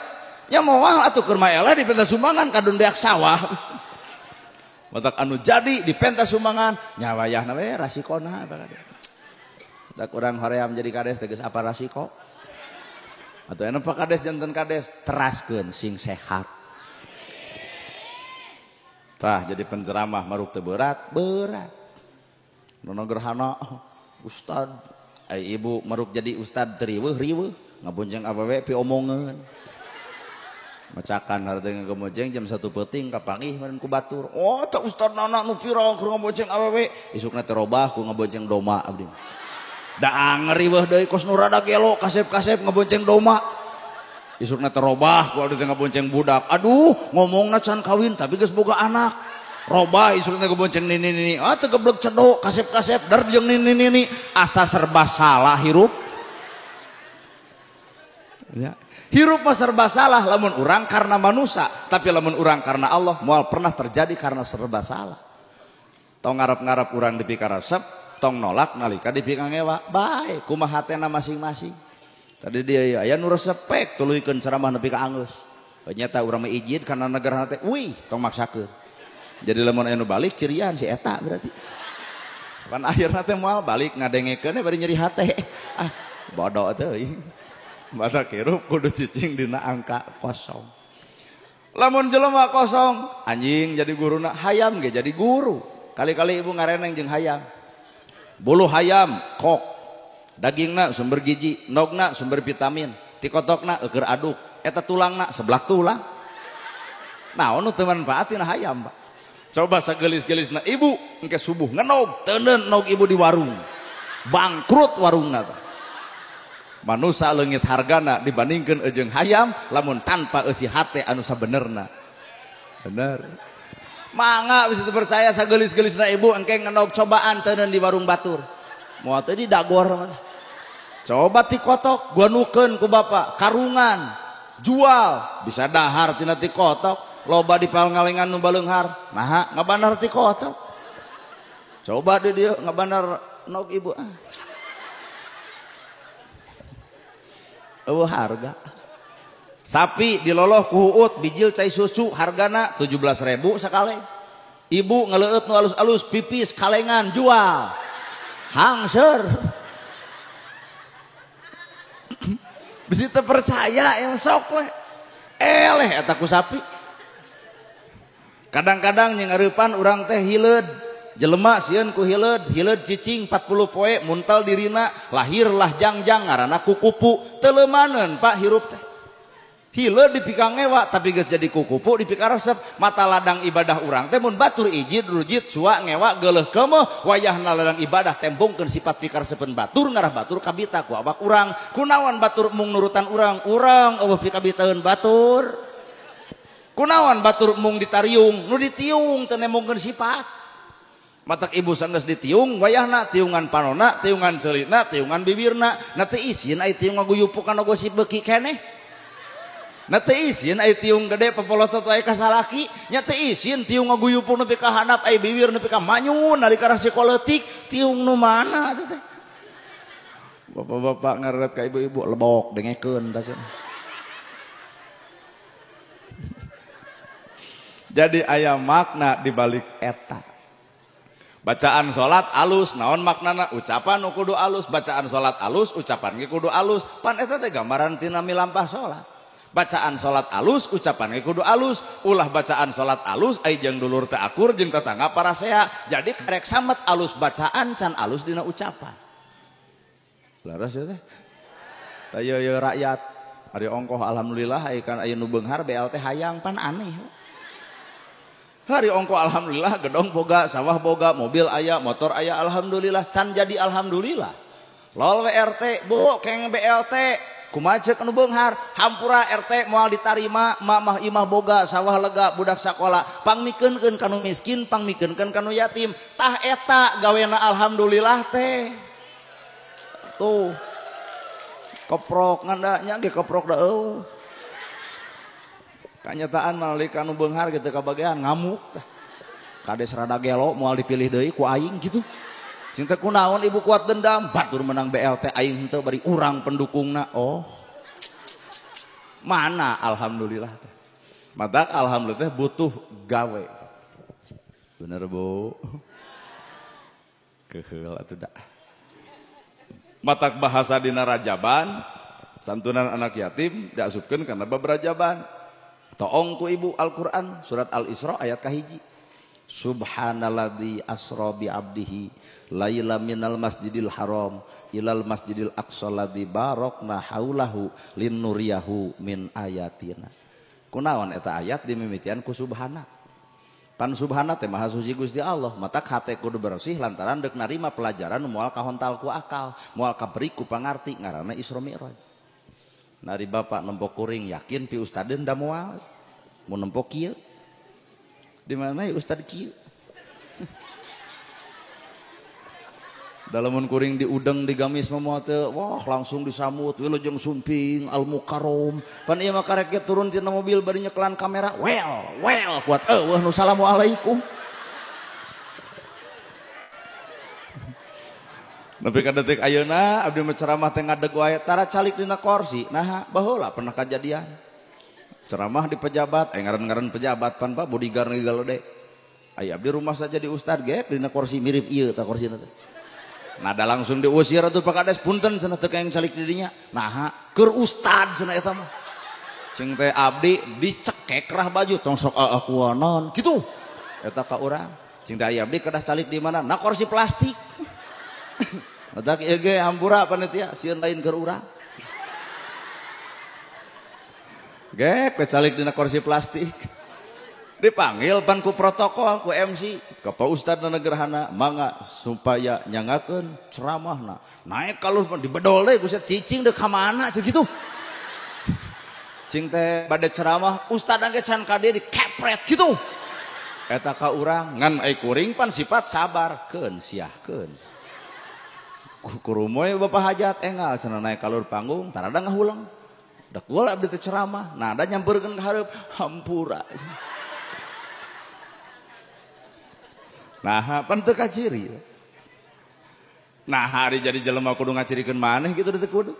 Nya moal atuh keur mah eleh dipenta sumbangan kadun beak sawah. Matak anu jadi dipenta sumbangan nya wayahna we rasikona. Matak urang hoream jadi kades teh geus apa rasiko. Atau enak Pak Kades jantan kades teraskeun sing sehat. Tah jadi penceramah maruk teu berat, berat. Nu gerhana ustad, ai ibu maruk jadi ustad teu riweuh riweuh, ngabonceng awewe piomongeun. Macakan harta ngagonceng jam 1 peuting kapanggih meureun ku batur. Oh tah ustad nana nu viral keur ngabonceng awewe, isukna teh robah ku ngabonceng doma abdi. Da anger riweuh deui kos nu rada gelo kasep-kasep ngabonceng doma. Isukna terobah ku abdi teh ngabonceng budak. Aduh, ngomongna can kawin tapi geus boga anak. Robah isukna ngabonceng nini-nini. Ah teu geblek cedok kasep-kasep der jeung nini-nini. Asa serba salah hirup. Ya. Hirup mah serba salah lamun urang karena manusia, tapi lamun urang karena Allah moal pernah terjadi karena serba salah. Tong ngarep-ngarep urang dipikaresep, tong nolak nalika dipikangewa, bae kumaha hatena masing-masing. Tadi dia ya aya nu resepek tuluykeun ceramah nepi ka anggeus. Nyata urang mah ijid kana negara teh, wih tong maksakeun. Jadi lamun anu balik cirian si eta berarti. Pan akhirna teh moal balik ngadengekeun bari nyeri hate. Ah, bodoh teuing. Masa hirup kudu cicing dina angka kosong. Lamun jelema kosong, anjing jadi guruna, hayam ge jadi guru. Kali-kali ibu ngareneng jeung hayam. Bulu hayam kok. Dagingna sumber gizi, nogna sumber vitamin, tikotokna eueur aduk, eta tulangna seblak tulang. Naon nu teu manfaat tina hayam, Pak? Coba sagelis-gelisna ibu engke subuh ngenog, teuneun nog ibu di warung. Bangkrut warungna tah. Manusa leungit hargana dibandingkeun jeung hayam lamun tanpa eusi hate anu sabenerna. Bener. Mangga bisa percaya sagelis-gelisna ibu engke ngenog cobaan teuneun di warung batur. Moal teh didagor mah. Coba tikotok guanukeun ku bapak, karungan, jual, bisa dahar tina tikotok. Loba di pangalengan nu baleunghar, naha ngabanar tikotok. Coba di dieu ngabanar nog ibu ah. Eueuh harga. Sapi diloloh ku huut bijil cai susu hargana 17.000 sakaleng. Ibu ngeleueut nu alus-alus pipis kalengan jual. Hangseur. Bisi teu percaya yang sok we. Eleh eta ku sapi. Kadang-kadang jeung areupan urang teh hileud. Jelema sieun ku hileud, hileud cicing 40 poe muntal dirina, lahirlah jangjang ngaranna kukupu. Teu leumaneun Pak hirup teh. Hileud dipika ngewa tapi geus jadi kukupu dipika resep. Mata ladang ibadah urang teh mun batur ijid rujit cua ngewa geuleuh keumeuh wayahna ladang ibadah tembongkeun sifat pikaresepeun batur ngarah batur kabita ku awak urang. Kunaon batur mung nurutan urang, urang eueuh pikabitaeun batur. Kunaon batur mung ditariung, nu ditiung teu nembongkeun sifat. Matak ibu sanggeus ditiung wayahna tiungan panona, tiungan ceulina, tiungan bibirna. Na teu isin ai tiung ngaguyupu kana gosip beuki keneh. Na teu isin ai tiung gede papolotot wae ka salaki, nya teu isin tiung ngaguyupu nepi ka handap ai bibir nepi ka manyun ari ka rasiko leutik, tiung nu mana teh. Bapak-bapak ngaret ka ibu-ibu lebok dengekeun tah cenah. Jadi aya makna di balik eta. Bacaan salat alus naon maknana? Ucapan nu kudu alus, bacaan salat alus, ucapan ge kudu alus. Pan eta teh gambaran tina milampah salat. Bacaan salat alus, ucapan ge kudu alus. Ulah bacaan salat alus ai jeung dulur teh akur jeung tetangga parasea. Jadi karek samet alus bacaan can alus dina ucapan. Laras ya teh. Tah ieu rakyat ari ongkoh alhamdulillah ai kan aya nu beunghar BLT hayang pan aneh. Hari ongko alhamdulillah gedong boga, sawah boga, mobil aya, motor aya, alhamdulillah can jadi alhamdulillah. Lol WRT, bu keng BLT, kumaha ceuk anu beunghar, hampura RT moal ditarima, mamah imah boga, sawah lega, budak sakola, pangmikeunkeun kanu miskin, pangmikeunkeun kanu yatim. Tah eta gawena alhamdulillah teh. Tuh. Keprok ngandanya ge keprok da eueuh. Kanyataan nalika nu beunghar gitu kabagean ngamuk tah. Kades rada gelo moal dipilih deui ku aing gitu. Cinta kunaon ibu kuat dendam, batur menang BLT aing henteu bari urang pendukungna. Oh. Mana alhamdulillah teh. Matak alhamdulillah teh butuh gawe. Bener Bu. Keheul atuh da. Matak bahasa dina rajaban, santunan anak yatim diasupkeun kana bab rajaban. Toong ku ibu Al-Quran surat Al-Isra ayat kahiji. Subhanalladzi asra bi abdihi laila minal masjidil haram ilal masjidil aqsa ladzi barakna haulahu linnuriyahu min ayatina. Kunaon eta ayat dimimitian ku subhana. Pan subhana teh maha suci Gusti Allah, matak hate kudu bersih lantaran deuk narima pelajaran moal kahontal ku akal, moal kaberi ku pangarti ngaranna Isra Mi'raj. Nari bapak nempok kuring yakin pi ustadeun da moal mun nempok kieu. Di mana ya ustad kieu? Dalamun kuring diudeng di gamis mah moal teu, wah langsung disamut wilujeng sumping al mukarrom. Pan ieu mah karek ge turun tina mobil bari nyekelan kamera, well kuat eueuh nu salamualaikum. Nepi ka detik ayeuna abdi mah ceramah teh ngadeg wae tara calik dina kursi. Naha baheula pernah kajadian. Ceramah di pejabat, ngaran-ngaran pejabat pan Pak bodyguard ge galede. Aya abdi rumah saja di ustad ge dina kursi mirip ieu tah kursina teh. Nada langsung diusir atuh Pak Kades punten cenah teu kaeng calik di dinya. Naha keur ustad cenah eta mah. Cing teh abdi dicekek rah baju tong sok akuanon kitu. Eta ka urang. Cing teh aya abdi kedah calik di mana? Na kursi plastik. Matak ieu ge hampura panitia sieun lain keur urang. Gek we calik dina kursi plastik. Dipanggil pan ku protokol ku MC ke Pak Ustad na gerhana mangga supaya nyangakeun ceramahna. Naik kaluh dibedol deui ku cicing deuk ka mana cek kitu. Cing teh bade ceramah ustad ge can ka dieu dikepret kitu. Eta ka urang ngan ai kuring pan sifat sabar keun siahkeun. Kurumoy bapak hajat enggal cenah naik kalur panggung tarada ngahuleng. Dak gua abdi teh ceramah, nada nyamperkeun ka hareup hampura. Nah, pan teu kaciri. Nah, hari jadi jelema kudu ngacirikeun maneh kitu teu kudu.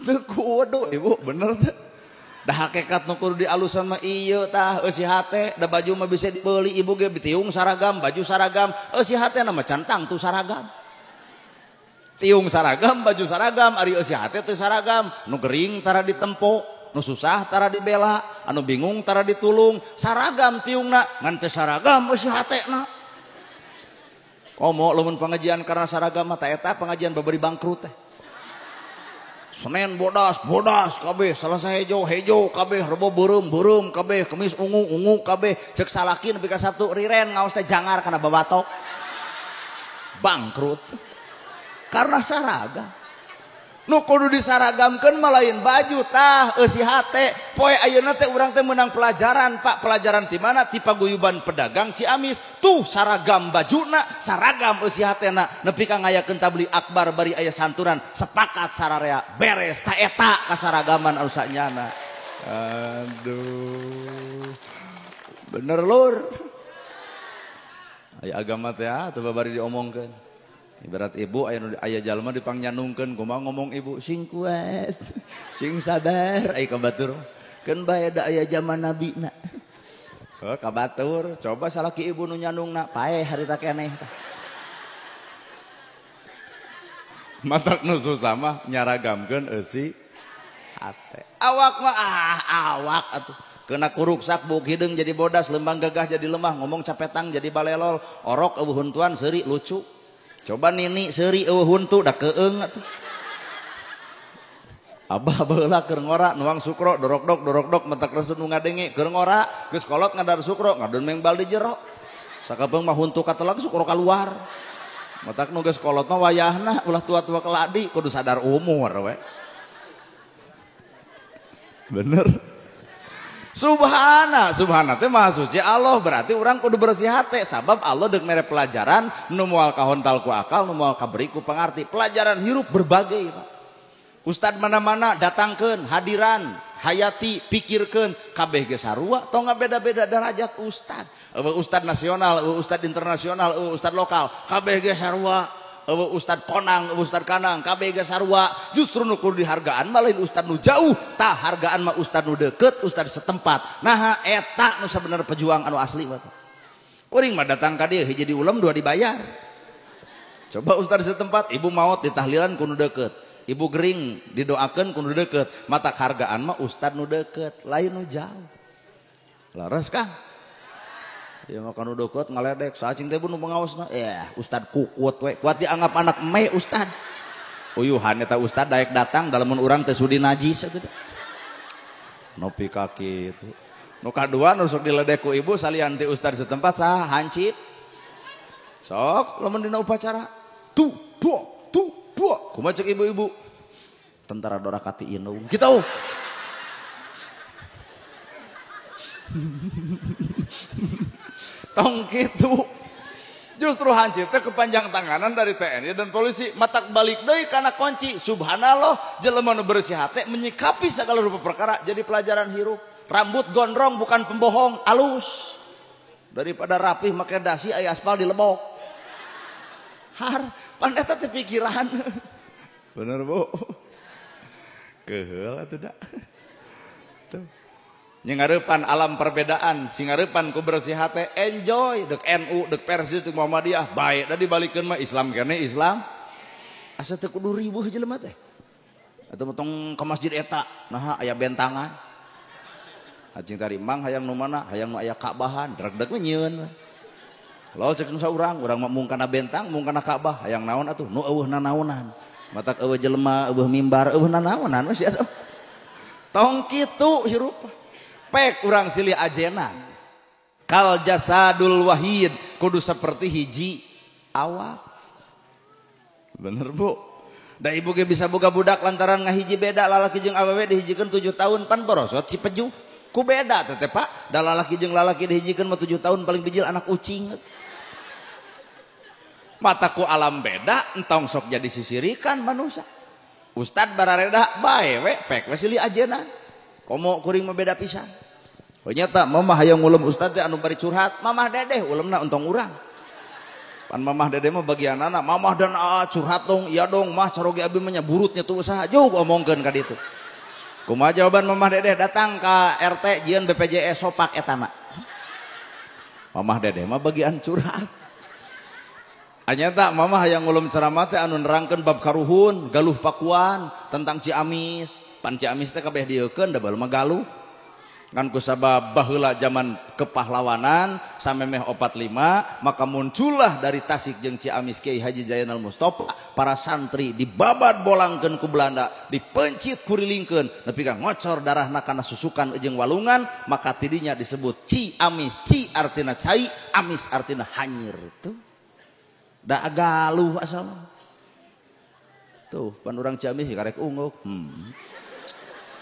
Teu kudu, Ibu, bener teh. Da hakikat nu kudu dialusan mah ieu tah eusi hate, da baju mah bisa dibeli ibu ge tiung saragam, baju saragam, eusi hatena mah can tangtu saragam. Tiung saragam, baju saragam, ari eusi hate teu saragam, nu gering tara ditempo, nu susah tara dibela, anu bingung tara ditulung, saragam tiungna ngan teu saragam eusi hatena. Komo lamun pengajian karena saragam mah ta eta pengajian babari bangkrut teh. Senin bodas, bodas kabeh, Selasa hejo, hejo kabeh, Rebo beureum, beureum kabeh, Kemis ungu, ungu kabeh, cek salaki nepi ka Sabtu riren ngaos teh jangar kana babatok. Bangkrut. Karena saragam. Nu kudu disaragamkeun mah lain baju tah eusi hate. Poe ayeuna teh urang teh meunang pelajaran, Pak. Pelajaran ti mana? Ti paguyuban pedagang Ciamis. Tuh saragam bajuna, saragam eusi hatena. Nepi ka ngayakeun tabligh akbar bari aya santunan, sepakat sararea beres ta eta kasaragaman anu sanyana. Aduh. Bener lur. Aya agama teh atuh babari diomongkeun. Ibarat ibu aya jalma dipangnyandungkeun kumaha ngomong ibu sing kuat sing sabar ai ka batur keun bae da aya zaman nabina. Heuh ka batur coba salaki ibu nu nyandungna paeh harita keneh tah. Matak nu susah mah nyaragamkeun eusi hate. Awak mah awak atuh kena kuruksak buk hideung jadi bodas lembang gagah jadi lemah ngomong capetang jadi balelol orok eueuh huntuan seuri lucu. Coba nini seuri eueuh huntu da keung atuh. Abah baheula keur ngora nuang sukro dorokdok dorokdok mentak resun nu ngadenge keur ngora geus kolot ngadar sukro ngadon mengbal di jero. Sakapeung mah huntu katelak sukro kaluar. Matak nu geus kolot mah wayahna ulah tua-tua keladi kudu sadar umur we. Bener. Subhana, subhana teh maha suci Allah berarti orang kudu bersih hate sabab Allah deuk mere pelajaran nu moal kahontal ku akal nu moal kaberi ku pangarti. Pelajaran hirup berbagai Pak. Ustad mana-mana datangkeun hadiran hayati pikirkeun kabeh ge sarua tong beda-beda derajat ustad. Eueuh ustad nasional, eueuh ustad internasional, eueuh ustad lokal, kabeh ge sarua. Eueuh ustad konang, eueuh ustad kanang, kabeh ge sarua. Justru nu kudu dihargaan mah lain ustad nu jauh, tah hargaan mah ustad nu deukeut, ustad setempat. Naha eta nu sabenerna pejuang anu asli mah. Kuring mah datang ka dieu hiji diulem dua dibayar. Coba ustad setempat, ibu maot ditahlilan ku nu deukeut, ibu gering didoakeun ku nu deukeut, mata hargaan mah ustad nu deukeut, lain nu jauh. Laras Kang? Ya makan udah kuat ngaledek sacing teh nu pengaosna ya ustad kukut we kuat dianggap anak me ustad uyuhan eta ustad daek datang dalamun urang teh sudi najis atuh nopi kaki itu nu kadua nu sok diledek ku ibu salian ti ustad setempat saha hancip sok lamun dina upacara tuh dua tuh dua kumaha cek ibu-ibu tentara dorakati inung kitu. Tong kitu. Justru hancip teh kepanjang tanganan dari TNI dan polisi matak balik deui kana kunci. Subhanallah jelema nu bersih hate menyikapi segala rupa perkara jadi pelajaran hirup. Rambut gondrong bukan pembohong, alus. Daripada rapih make dasi aya aspal dilebok. Har, pan eta teh pikiran. Bener, Bu. Keheul atuh da. Tuh. Nyengareupan alam perbedaan, singareupan ku bersih hate, enjoy dek NU, dek Persis, dek Muhammadiyah, baik da dibalikeun mah Islam kene Islam. Asa teu kudu riweuh jelema teh. Atau tong ke masjid eta, naha aya bentangan. Acing tari mang hayang nu mana, hayang nu aya Ka'bahan, deg-deg we nyieun. Lol cek nu saurang, urang mah mung kana bentang, mung kana Ka'bah, hayang naon atuh, nu eueuh nanaonan. Matak eueuh jelema, eueuh mimbar, eueuh nanaonan we sia. Tong kitu hirup. Pek urang silih ajenan. Kal jasadul wahid, kudu seperti hiji awak. Bener bu. Da ibu ge bisa boga budak lantaran ngahiji beda lalaki jeung awewe dihijikeun 7 tahun pan borosot si pejuh. Ku beda teh Pak. Da lalaki jeung lalaki dihijikeun mah 7 tahun paling bijil anak ucing. Mata ku alam beda entong sok jadi sisirikan manusia. Ustad barareda bae we pek we silih ajenan. Komo kuring mah beda pisan. Ternyata mamah hayang ngulem ustad teh anu bari curhat, mamah dedeh ulemna entong urang. Pan mamah dedeh mah bagian anak, mamah dan curhat dong, iya dong, mah caroge abi mah nya burutnya tuh usaha jauh omongkeun ka ditu. Kumaha jawaban mamah dedeh datang ka RT jieun BPJS sopak etana. Mamah dedeh mah bagian curhat. Anyata mamah hayang ngulem ceramah teh anu nerangkeun bab karuhun, galuh pakuan tentang Ciamis. Pan Ciamis teh kabeh dieukeun da baheula mah galuh. Ngan kusabab baheula zaman kepahlawanan samemeh 45 maka muncullah dari Tasik jeung Ciamis Kiai Haji Zainal Mustafa para santri dibabad bolangkeun ku Belanda dipencit kurilingkeun nepi ka ngocor darahna kana susukan jeung walungan maka tidinya disebut Ciamis. Ci artina cai, amis artina hanyir. Tuh da galuh asal tuh pan urang Ciamis karek ungguk.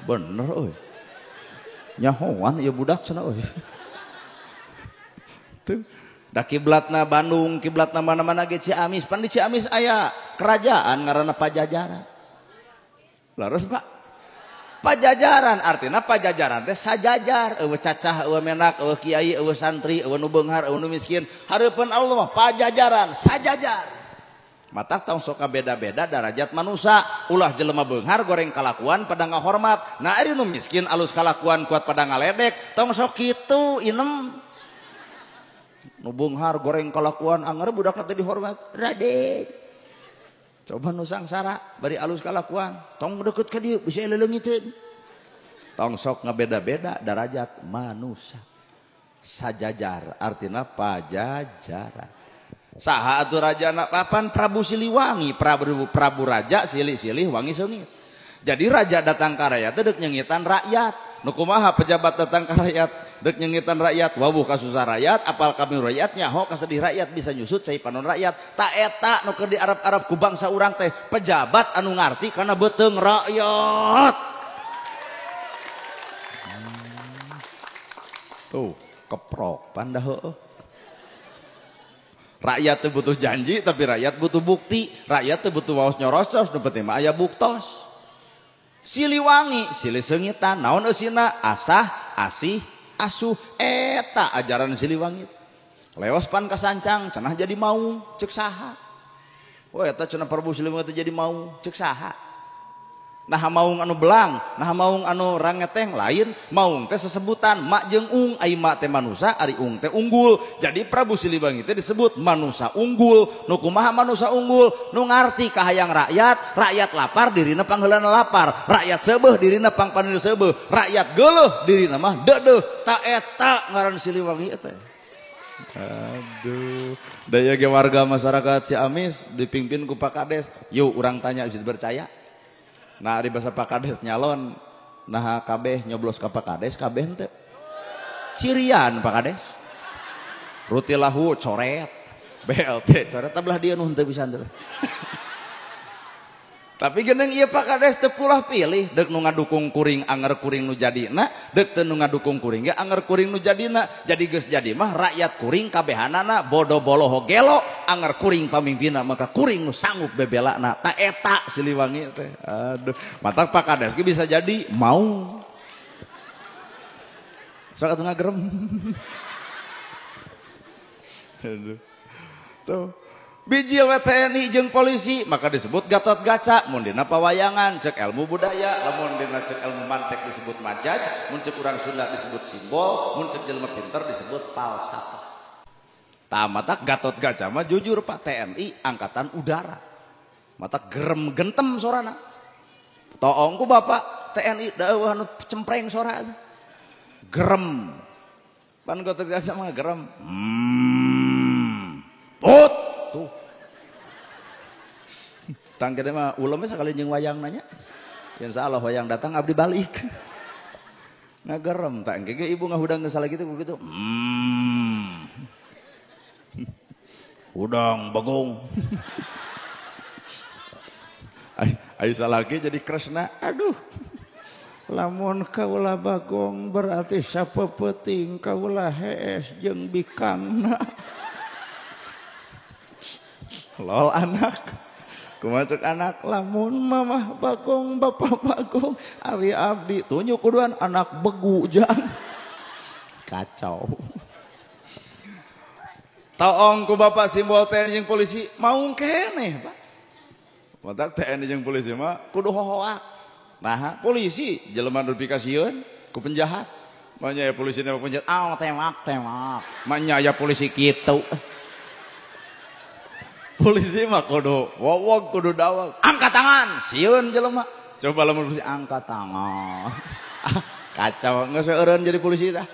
Bener euy. Nyahoan ieu budak cenah euy. Tuh, da kiblatna Bandung, kiblatna mana-mana ge Ciamis. Pan di Ciamis aya kerajaan ngaranna Pajajaran. Leres Pak? Pajajaran artina pajajaran teh sajajar, eueuh cacah, eueuh menak, eueuh kiai, eueuh santri, eueuh nu beunghar, eueuh nu miskin. Hareupeun Allah mah pajajaran sajajar. Mata tong sok beda-beda darajat manusia, ulah jelema beunghar goreng kalakuan pada ngahormat, nah ari nu miskin alus kalakuan kuat pada ngaledek, tong sok kitu inem. Nu beunghar goreng kalakuan anger budakna teh dihormat, Raden. Coba nu sangsara bari alus kalakuan, tong deket ka dieu bisa leleungiteun. Tong sok ngabeda-beda darajat manusia. Sajajar artina pajajaran. Saha atuh rajana papan Prabu Siliwangi, Prabu Raja silih-silih wangi seungit. Jadi raja datang ka rakyat teh deuk nyengitan rakyat. Nu kumaha pejabat datang ka rakyat deuk nyengitan rakyat, wawuh kasusah rakyat, apal kami rakyat nyaho kasedih rakyat bisa nyusut cai panon rakyat. Ta eta nu keur di Arab-Arab ku bangsa urang teh pejabat anu ngarti kana beuteung rakyat. Tuh, keprok pandah heueuh. Rakyat tuh butuh janji, tapi rakyat butuh bukti. Rakyat tuh butuh waos nyorostos, nu penting mah aya buktos. Siliwangi, silih seungitan, naon eusina? Asah, asih, asuh. Eta ajaran Siliwangi. Leos pan kasancang, cenah jadi maung, ceuk saha? Oh eta cenah Prabu Siliwangi teh jadi maung, ceuk saha? Nah maung anu belang, nah maung anu rangeteng lain, maung teh sesebutan mak jeung ung, ai mak teh manusa, ari ung teh unggul. Jadi Prabu Siliwangi teh disebut manusa unggul. Nu kumaha manusa unggul? Nu ngarti kahayang rakyat, rakyat lapar dirina pangheulana lapar, rakyat seubeuh dirina pangpanina seubeuh, rakyat geuleuh dirina mah deudeuh. Ta eta ngaran Siliwangi teh. Aduh, daya ge warga masyarakat Ciamis dipimpin ku Pak Kades. Yuk urang tanya bisa dipercaya. Nah, ari basa Pak Kades nyalon, nah kabeh nyoblos ka Pak Kades, kabeh henteu. Cirian Pak Kades. Rutilahu coret, BLT coret, tabelah dia nu henteu bisa henteu. Tapi geneng ieu Pak Kades teu pulah pilih, deuk nu ngadukung kuring anger kuring nu jadina, deuk teu nu ngadukung kuring ge anger kuring nu jadina. Jadi geus jadi mah rakyat kuring kabehanana bodo boloho gelo, anger kuring pamimpinna maka kuring nu sanggup bebelana. Ta eta Siliwangi teh. Aduh, matak Pak Kades ge bisa jadi mau. Sok atuh ngagerem. Aduh. Tuh. Bijil we TNI jeung polisi maka disebut Gatot Gaca mun dina pawayangan cek ilmu budaya, lamun dina cek ilmu mantek disebut majaz, mun cek urang Sunda disebut simbol, mun cek jelema pinter disebut falsafah. Tah matak Gatot Gaca mah jujur Pak, TNI angkatan udara. Mata gerem gentem sorana. Toong ku bapak TNI da eueuh anu cempreng sora. Gerem. Pan Gatot Gaca mah gerem. Put tuh. Tangkene mah ulemnya sekali jeung wayang nanya. Insyaallah wayang datang abdi balik. Ngagerem tak engke ge ibu ngahudang geus salah kitu kitu. Udang bagong. Ayo salaki jadi Kresna. Aduh. Lamun kaula bagong berarti sapeupeting kaula hees jeung bikangna. Lol anak. Kumaha cek anak lamun mamah bagong bapak bagong ari abdi tunjuk kuduan anak begu jang. Kacau. Toong ku bapak simbol TNI jeung polisi maung keneh Pak. Matak TNI jeung polisi mah kudu hohoak. Nah, polisi jelema nu dikasieun ku penjahat. Manya ya polisi nembak penjahat, ah tembak tembak. Manya ya polisi kitu. Polisi mah kudu wowog kudu dawag. Angkat tangan, sieun jelema. Coba lamun polisi angkat tangan. Kacau geus eureun jadi polisi tah.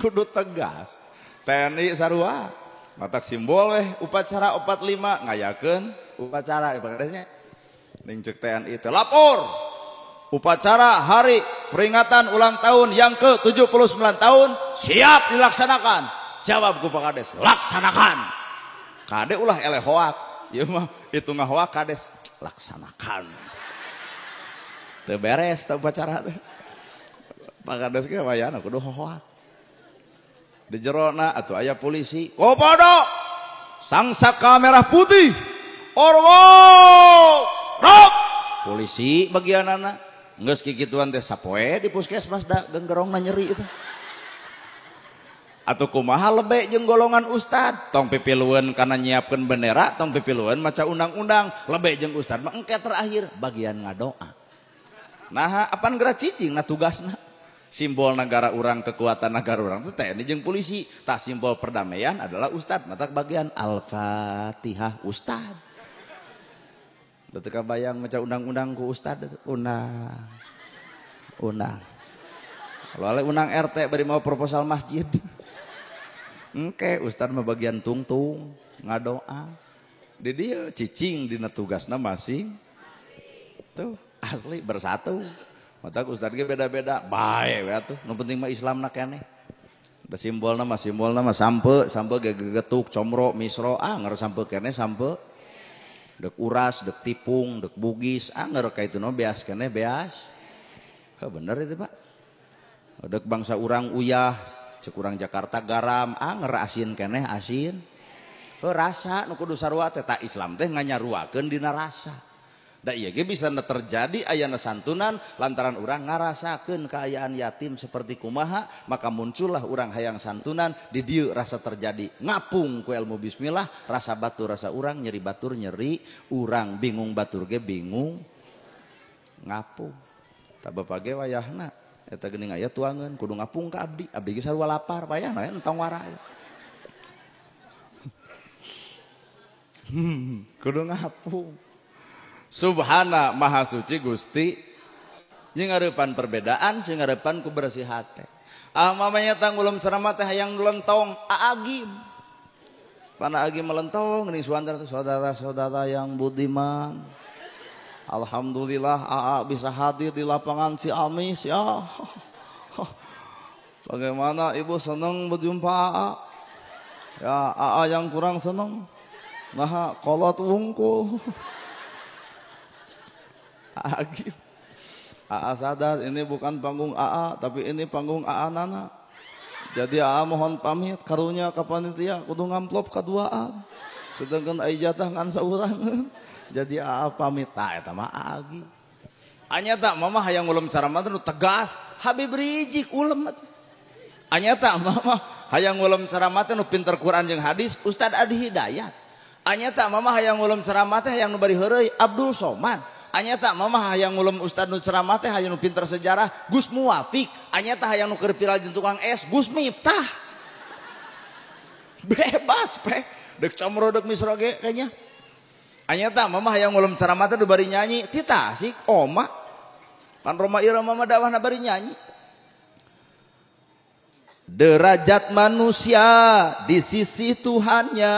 Kudu tegas. TNI sarua. Matak simbol weh upacara 45 ngayakeun upacara ibaratnya. Ning cek TNI teh lapor. Upacara hari peringatan ulang tahun yang ke-79 tahun siap dilaksanakan. Jawab ku Pak Kades, laksanakan. Kade ulah eleh hoak. Ieu mah itu ngahoak kades, laksanakan. Teu beres teh upacara teh. Pak Kades ge wayahna kudu hohoak. Di jerona atuh aya polisi. Kopodo sangsaka merah putih. Orwo rok. Polisi bagianana geus kikituan teh sapoe di puskesmas da genggerongna nyeri itu. Atuh kumaha lebe jeung golongan ustad, tong pipilueun kana nyiapkeun bendera, tong pipilueun maca undang-undang, lebe jeung ustad mah engke terakhir bagian ngadoa. Nah, apan geura cicing na tugasna. Simbol negara urang, kekuatan negara urang itu TNI jeung polisi. Tah simbol perdamaian adalah ustad, matak bagian Al-Fatihah ustad. Teu kabayang maca undang-undang ku ustad, undang. Undang. Kalau undang RT bari mau proposal masjid. Engke ustad mah bagian tungtung ngadoa. Di dieu cicing dina tugasna masing. Tuh asli bersatu. Matak ustad ge beda-beda, bae we atuh. Nu penting mah Islamna keneh. Da simbolna mah sampe, sampe ge gegetuk, comro, misro, anger sampe keneh sampe. Dek uras, dek tipung, dek bugis, anger ka itu no beas keneh beas. Heuh bener itu Pak. Dek bangsa urang uyah, cek urang Jakarta garam, anger asin keneh asin. Heuh rasa nu kudu sarua teh, ta Islam teh nganyaruakeun dina rasa. Da ieu ge bisa terjadi ayana santunan lantaran urang ngarasakeun kaayaan yatim seperti kumaha, maka muncullah urang hayang santunan di dieu rasa terjadi ngapung ku ilmu bismillah, rasa batur rasa urang, nyeri batur nyeri urang, bingung batur ge bingung ngapung. Tah bapak ge wayahna eta geuning aya tuangeun kudu ngapung ka abdi, abdi ge sarua lapar wayahna entong wara. Kudu ngapung. Subhana maha suci Gusti jeung ngarepan perbedaan sing ngarepan ku bersih hate. Ah mamanya tanggulem ceramah teh hayang lentong aagim. Pana agim melentong geuning suantar saudara-saudara yang budiman. Alhamdulillah aa bisa hadir di lapangan Ciamis ya. Bagaimana ibu senang berjumpa aa? Ya aa yang kurang senang. Nah kolot wungkul. Agim. AA sadar ini bukan panggung AA, tapi ini panggung AA Nana. Jadi AA mohon pamit karunya ka panitia kudu ngamplop kaduaan. Sedangkan ai jatah ngan saurangeun. Jadi AA pamit tah eta mah AA Agim. Anya tak mama hayang ulem ceramah teh nu tegas, Habib Rizik ulem atuh. Anya tak mama hayang ngulem ceramah teh nu pinter Quran jeung hadis Ustad Adi Hidayat. Anyata mama hayang ngulem ceramah teh hayang nu bari heureuy Abdul Somad. Anyata mama hayang ngulem ustad nu ceramah teh hayang nu pinter sejarah Gus Muwafiq. Anyata hayang nu keur viral jeung tukang es Gus Miftah. Bebas pe. Dek comro dek misro ge kayaknya. Anyata mama hayang ngulem ceramah teh nu bari nyanyi ti Tasik oma. Pan Roma Irama mah dakwahna bari nyanyi. Derajat manusia di sisi Tuhannya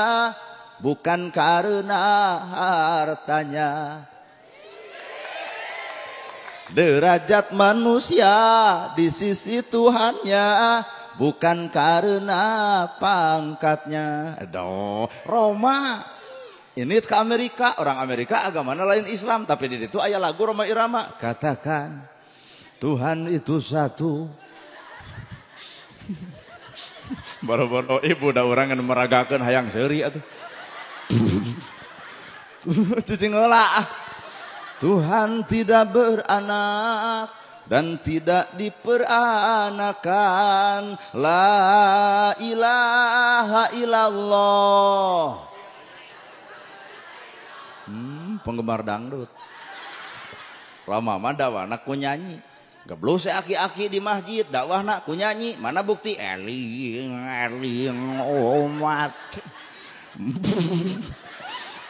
bukan karena hartanya. Derajat manusia di sisi Tuhannya bukan karena pangkatnya. Aduh, Roma ini ke Amerika, orang Amerika agamanya lain Islam, tapi di situ aya lagu Roma Irama. Katakan Tuhan itu satu. Baru-baru ibu da urang nu meragakeun hayang seuri atuh. Cicing heula. Tuhan tidak beranak dan tidak diperanakan. La ilaha illallah. Penggemar dangdut. Rama mah dakwahna ku nyanyi. Geblus aki-aki di masjid dakwahna ku nyanyi. Mana bukti? Eling eling umat.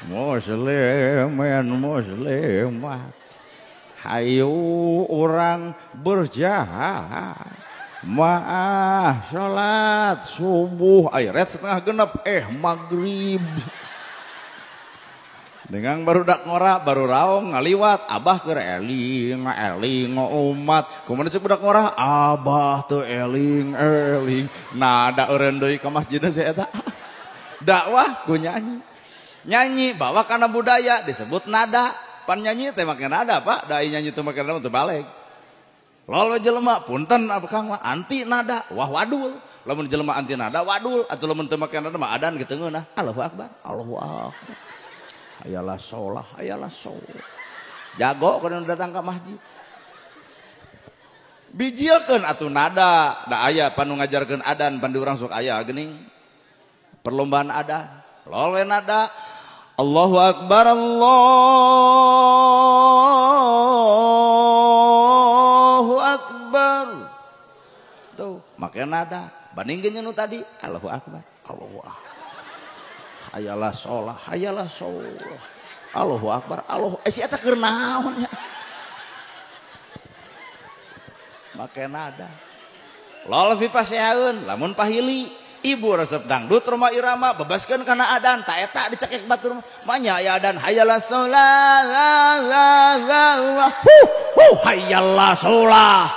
Muslimin muslimat, hayu orang berjahat, maah salat subuh, ayret setengah genep, maghrib. Dengan baru dak ngora, baru raong ngaliwat, abah keur eling eling umat. Kumaha cek budak ngora, abah teu eling eling. Nah, da eureun deui ka masjidna si eta. Dakwah ku nyanyi. Nyanyi bawa karena budaya disebut nada. Pan nyanyi teh make nada pak, da nyanyi teh make nada teu balik. Lol jelema punten apa kang mah anti nada, wah wadul. Lamun jelema anti nada wadul, atuh lamun teu make nada mah adan kitu ngeunah. Allahu akbar, Allahu akbar. Hayalah sholah, hayalah sholah. Jago kana datang ka masjid. Bijilkeun atuh nada, da aya panu ngajarkeun adan pan di urang sok aya geuning. Perlombaan adan. Lol we nada. Allahu akbar, Allahu akbar. Tuh, make nada. Bandingkeun nu tadi, Allahu akbar, Allahu akbar. Hayalah sholah, hayalah sholah. Allahu akbar, Allahu. Si eta keur naon ya? Make nada. Lol pipasehaeun, lamun pahili. Ibu resep dangdut Roma Irama bebaskeun kana adan ta eta dicekek batur mah nya aya adan hayalah sholah hu hu hayalah sholah.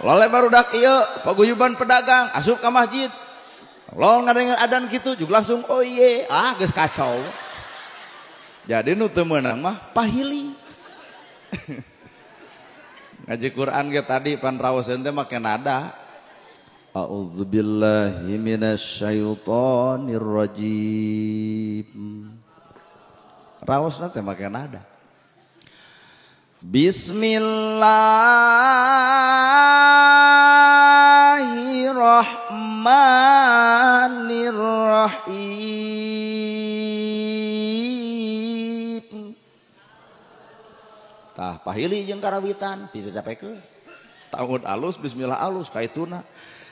Lole barudak ieu paguyuban pedagang asup ka masjid. Lol ngadengar adan kitu juga langsung oh iye ah geus kacau. Jadi nu teu meunang mah pahili. Ngaji Quran ge tadi pan raoseun teh make nada. A'udzubillahi minasyaitonirrajim. Raosna teh make nada. Bismillahirrahmanirrahim. Tah pahili jeung karawitan bisa capekeun. Ta'ud alus bismillah alus kaituna.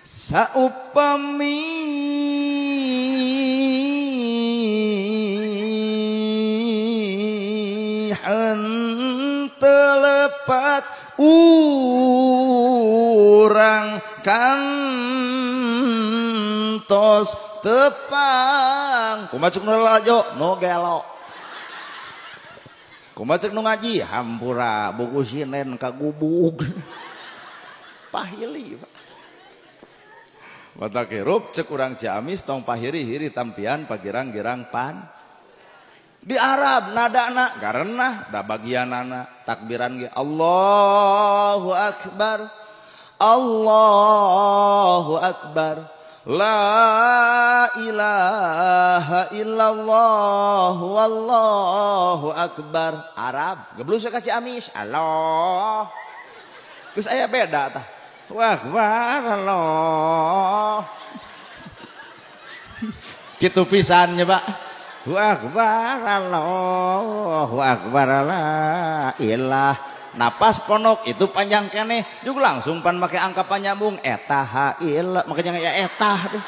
Saupami telepat urang kantos tepang. Kumaha cek nu lalajo nu gelo. Kumaha cek nu ngaji hampura buku sinen kagubug. Pahili pak. Mata kirup cek urang Ciamis tong pahiri-hiri tampian pagirang-girang pan. Di Arab nadana garenah da bagianana takbiran ge Allahu akbar Allahu akbar la ilaha illallah wallahu akbar. Arab geblus ka Ciamis Allah. Geus aya beda tah. Akbar Allah. Kitu pisan nya Pak. Akbar Allahu akbar la ilah. Napas ponok itu panjang keneh juga langsung pan make angka panyambung eta ha ilah makanya ya eta deh.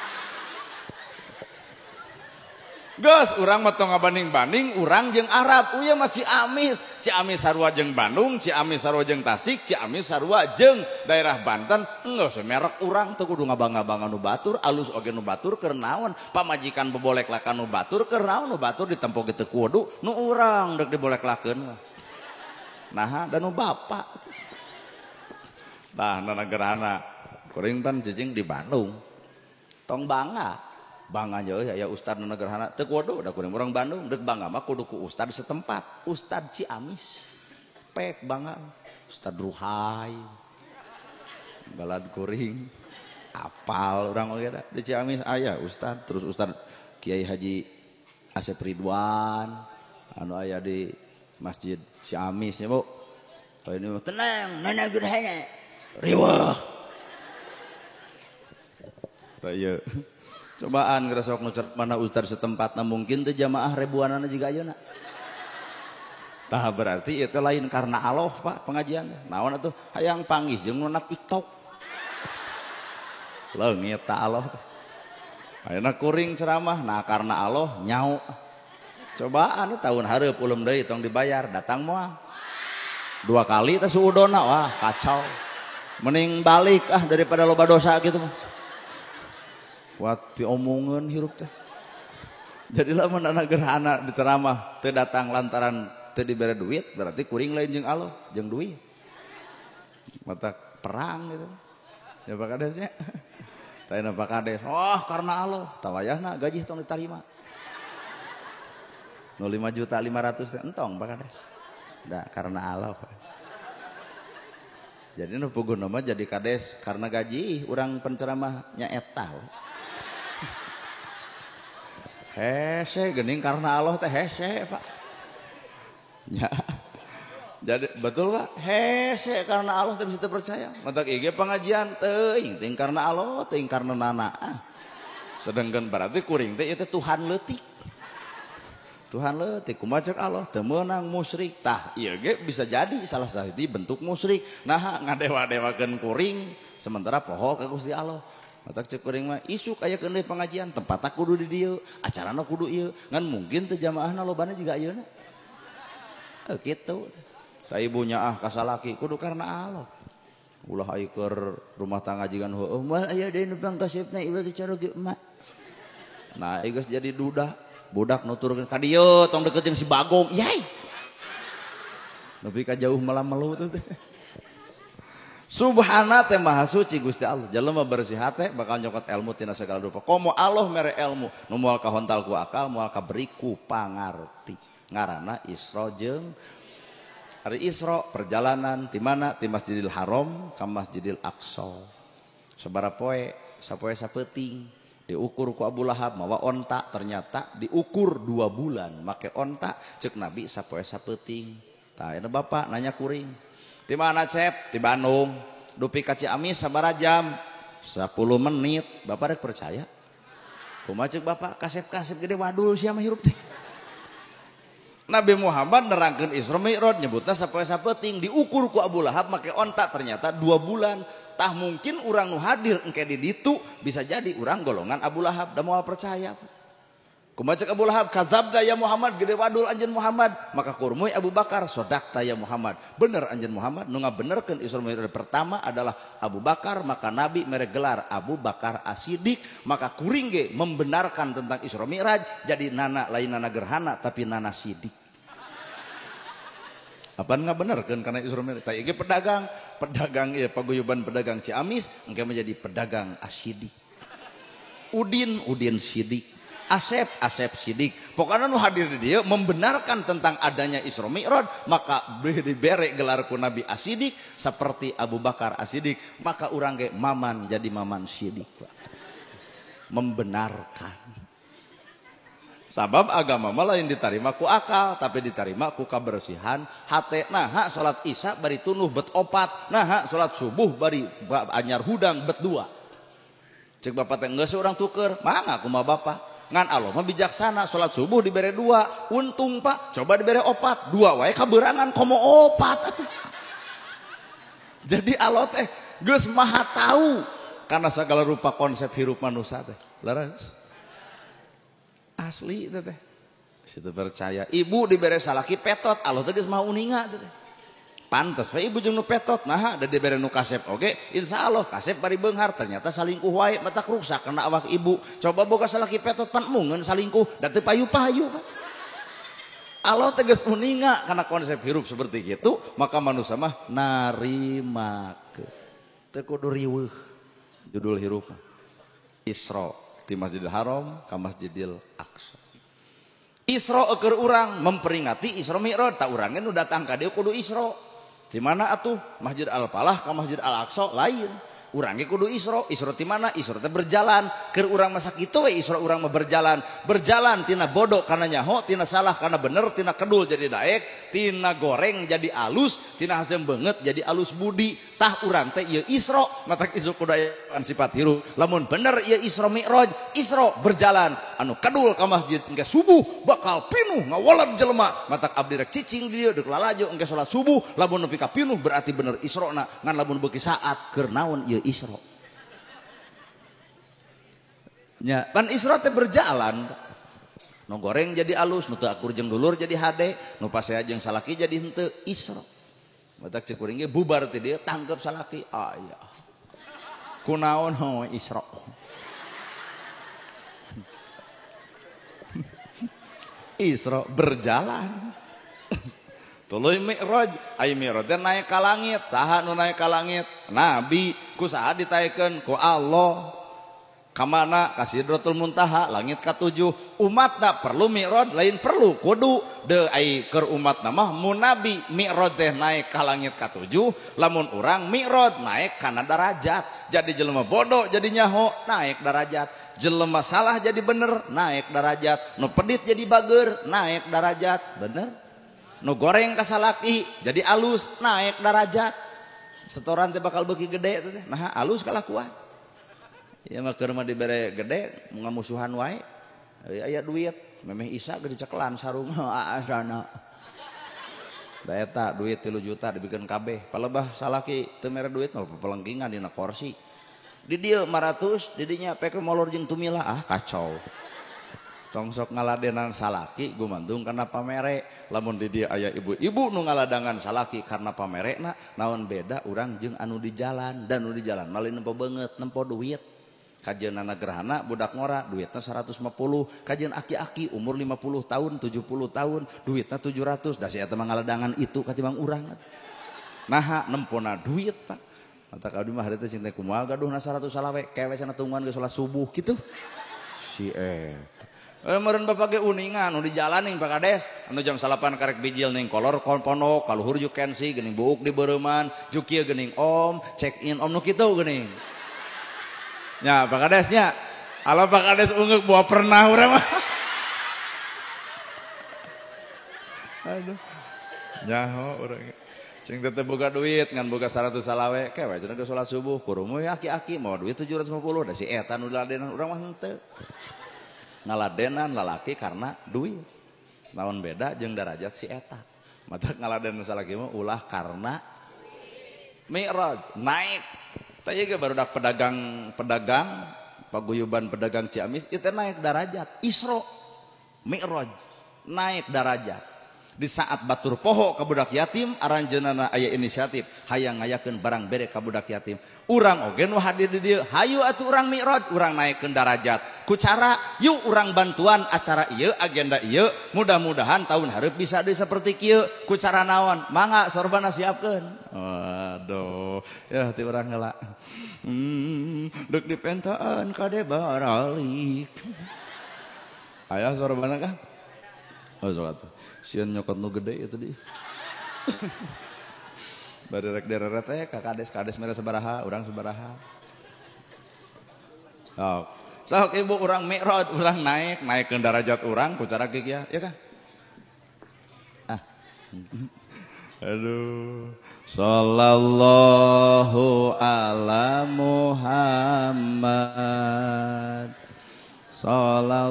Geus urang mah tong ngabanding-banding urang jeung Arab, uya mah Ciamis, Ciamis sarua jeung Bandung, Ciamis sarua jeung Tasik, Ciamis sarua jeung daerah Banten. Geus merek urang teu kudu ngabangga-bangga nu batur, alus oge nu batur keur naon, pamajikan beboleklakan nu batur keur naon, nu batur ditempo ge teu kudu, nu urang deuk dibolaklakeun mah. Naha da nu bapak. Tah nana gerhana kuring pan cicing di Bandung. Tong bangga. Bangga aja ya ustad nana gerhana teu kudu da kuring urang Bandung deuk bangga mah kudu ku ustad setempat, ustad Ciamis. Pek bangga ustad Ruhai. Balad kuring apal urang oge da di Ciamis aya ustad, terus ustad Kiai Haji Asep Ridwan anu aya di Masjid Ciamis nya Bu. Oh ini tenang nana gerhana riweuh. Tah ieu cobaan ngerasok nu mana ustad setempat na mungkin teh jamaah ribuanana jiga ayeuna. Tah berarti itu lain karena Allah Pak pengajian. Naon atuh hayang panggih jeung nu na TikTok. Leungit ta Allah. Ayeuna kuring ceramah nah karena Allah nyau. Cobaan tahun hareup ulum deui tong dibayar datang moal. Dua kali teh suudona wah kacau. Mending balik ah daripada loba dosa gitu mah. Kuat piomongeun hirup teh. Jadi lamun anak gerhana di ceramah teu datang lantaran teu dibere duit berarti kuring lain jeung Allah jeung duit. Mata perang gitu. Ya Pak Kadesnya. Tanya Pak Kades, "Oh, karena Allah, tawayahna gaji tong ditarima." 5.500.000 entong Pak Kades. Da karena Allah. Jadi nu puguhna mah jadi kades karena gaji urang penceramah nya eta. Hese geuning karena Allah teh hese Pak. Ya. Jadi betul Pak, hese karena Allah teh bisa percaya. Matak ieu pengajian teuing teuing karena Allah, teuing karena nana. Sedangkan berarti kuring teh ieu teh Tuhan leutik. Tuhan leutik kumaha cek Allah teu meunang musyrik. Tah ieu ge bisa jadi salah sahiji bentuk musyrik. Nah ngadewa-dewakeun kuring sementara poho ka Gusti Allah. Matak cek kuring mah isuk aya keun deui pengajian tempatna kudu di dieu, acarana kudu ieu. Ngan mungkin teu jamaahna lobana jiga ayeuna. Kitu. Tah ibunya ah kasalaki kudu karena Allah. Ulah ai keur rumah tangga jigan heueuh moal aya deui nu pangkasepna ieu teh cara ge emak. Nah ieu geus jadi duda. Budak nuturkeun ka dieu tong deket jeung si Bagong. Yai. Nepi ka jauh malah melu teh. Subhana teh maha suci Gusti Allah. Jelema bersih hate bakal nyokot ilmu tina segala rupa. Komo Allah mere ilmu nu moal kahontal ku akal, moal kaberi ku pangarti. Ngaranna Isra jeung hari Isra perjalanan ti mana? Ti Masjidil Haram ka Masjidil Aqsa. Sabaraha poe? Sapoe sapeuting. Diukur ku Abu Lahab mawa onta, ternyata diukur 2 bulan make onta, cek Nabi sapoe sapeuting. Tah eta bapak nanya kuring. Di mana Cep? Di Bandung. Dupi ka Ciamis sabaraha jam? 10 menit. Bapak rek percaya? Kumaha cek bapak? Kasep-kasep gede wadul sia mah hirup teh. Nabi Muhammad nerangkeun Isra Mi'raj nyebutna sapoe sapeuting, diukur ku Abu Lahab make onta ternyata 2 bulan. Tah mungkin urang nu hadir engke di ditu bisa jadi urang golongan Abu Lahab da moal percaya. Kumaha cek Abu Lahab? Kazabta ya Muhammad, gede wadul anjeun Muhammad. Maka kurmui Abu Bakar, sodakta ya Muhammad. Bener anjeun Muhammad, nu ngabenerkeun Isra Mi'raj pertama adalah Abu Bakar, maka Nabi mere gelar Abu Bakar As-Siddiq, maka kuring ge membenarkan tentang Isra Mi'raj jadi nana lain nana gerhana tapi nana sidik. Apaan ngabenerkeun karena Isra Mi'raj? Tah ieu pedagang, pedagang ieu paguyuban pedagang Ciamis engke menjadi pedagang As-Siddiq. Udin, Udin Sidik. Asep, Asep Sidik. Pokoknya nu hadir di dia membenarkan tentang adanya Isra Mi'raj, maka dibere gelar ku Nabi As-Siddiq seperti Abu Bakar As-Siddiq, maka urang ge maman jadi maman Sidik. Membenarkan. Sabab agama mah lain ditarima ku akal, tapi ditarima ku kabersihan hate. Nah, salat isya bari tunuh bet opat, nah salat subuh bari anyar hudang bet dua. Cek bapak teh geus urang tuker, mangga kumaha bapak. Ngan Allah mah bijaksana, salat subuh dibere dua, untung pak, coba dibere opat, dua wae kaberangan komo opat atuh. Jadi Allah teh geus maha tahu karena segala rupa konsep hirup manusia teh. Leres. Asli teh. Situ percaya. Ibu dibere salaki petot, Allah teh geus maha uninga teh. Pantes we ibu jeung nu petot, nah da dibere nu kasep oge, insyaallah kasep bari beunghar, ternyata salingkuh wae matak ruksak kana awak ibu. Coba boga salaki petot pan mungeun salingkuh, da teu payu-payu. Allah teh geus uninga kana konsep hirup seperti gitu, maka manusia mah narimakeun. Teu kudu riweuh judul hirup. Isra di Masjidil Haram ka Masjidil Aqsa. Isra keur urang memperingati Isra Mi'raj, tak urang ge nu datang ka dieu kudu Isra. Di mana atuh? Masjid Al-Falah ka Masjid Al-Aqsa lain. Urang ge kudu Isra. Isra di mana? Isra teh berjalan. Keur urang masa kitu we Isra urang mah berjalan. Berjalan tina bodoh kana nyaho, tina salah kana bener, tina kedul jadi daek, tina goreng jadi alus, tina haseum beungeut jadi alus budi. Tah urang teh ieu Isra, matak isuk kudu aya sifat hirup. Lamun bener ieu Isra Mi'raj, Isra berjalan. Anu kedul ka masjid engke subuh bakal pinuh ngawalad jelema. Matak abdi rek cicing di dieu deuk lalajo engke salat subuh, lamun nepi ka pinuh berarti bener Isrona. Ngan lamun beuki saat keur naon ieu Isra. Nya, pan Isra teh berjalan. Nu goreng jadi alus, nu teu akur jeung dulur jadi hade, nu pasea jeung salaki jadi henteu Isra. Matak cek kuring ge bubar teh dieu tangkep salaki. Aya. Kunaon ho Isra. Isra berjalan. Tuluy Mi'raj, ai Mi'raj teh naik ka langit, saha nu naik ka langit? Nabi, ku saha ditaekeun? Ku Allah. Ka mana? Ka Sidratul Muntaha, langit ka-7. Umatna perlu Mi'raj, lain perlu kudu. Deu ai keur umatna mah mun nabi Mi'raj teh naik ka langit ka-7, lamun urang Mi'raj naik kana darajat. Jadi jelema bodoh jadi nyaho, naik darajat. Jelema salah jadi bener, naik darajat. Nu pedit jadi bager, naik darajat. Bener? Nu goreng ka salaki jadi alus, naik darajat. Setoran teh bakal beuki gede teh. Nah, alus kalakuan. Ya mah keur mah dibere gede ngamusuhan wae. Aya duit, memeh isa ge dicekelan sarung asana. Da eta duit 3 juta dibikeun kabeh. Palebah salaki teu mere duit mah pepelengkingan dina kursi. Di dieu 500, di dinya pek molor jeung tumila, ah kacau. Tong sok ngaladenan salaki gumantung karena pamere. Lamun di dieu aya ibu-ibu nu ngaladangan salaki karena pamerena, naon beda urang jeung anu di jalan, dan nu di jalan mah lain nempo beungeut, nempo duit. Kajeunana gerhana budak ngora duitna 150, kajeun aki-aki umur 50 tahun, 70 tahun, duitna 700. Da si eta mah ngaladangan itu katimbang urang. Naha nempona duit, Pak. Mata abdi mah harita cing teh kumaha gaduhna 100 salawe, kewe cenah tungguan geus salat subuh kitu. Si eta. Meureun bapak ge uningan nu di jalan ning Pak Kades, anu jam 8 karek bijil ning kolor pondok, kaluhur juk kensi geuning buuk di beureman, juk kieu geuning om, check in om nu kitu geuning. Nya Pak Kades nya. Ala Pak Kades ungeuk buah pernah urang mah. Aduh. Nyaho urang. Cing teh boga duit ngan boga 100 salawe, kewe cenah geus salat subuh, kurumu aki-aki mawa duit 750, da si eta nu diladenan urang mah henteu. Ngaladenan lalaki karena duit. Naon beda jeung darajat si eta. Mata ngaladenan salaki mah ulah karena Mi'raj, naik. Tah ieu ge barudak pedagang-pedagang paguyuban pedagang Ciamis itu naik darajat. Isra, Mi'raj, naik darajat. Di saat batur poho ka budak yatim, aranjeunana aya inisiatif hayang ngayakeun barang bere ka budak yatim. Urang oge nu hadir di dieu, hayu atuh urang Mi'raj, urang naikkeun darajat. Ku cara yuk urang bantuan acara ieu, agenda ieu, mudah-mudahan tahun hareup bisa deui saperti kieu. Ku cara naon? Mangga sorbana siapkeun. Waduh, ya ti urang heula. Deuk dipentaan kade baralik. Aya sorbana kah? Oh, sok atuh. Sieun nyokot nu gede itu di. Bari rek dereret teh ka kades-kades mere sabaraha, urang sabaraha. Oh, Sok ibu urang mi'raj, urang naik, naikkeun darajat urang ku cara kieu ya kan? Ah. Aduh. Sallallahu ala Muhammad. Sallallahu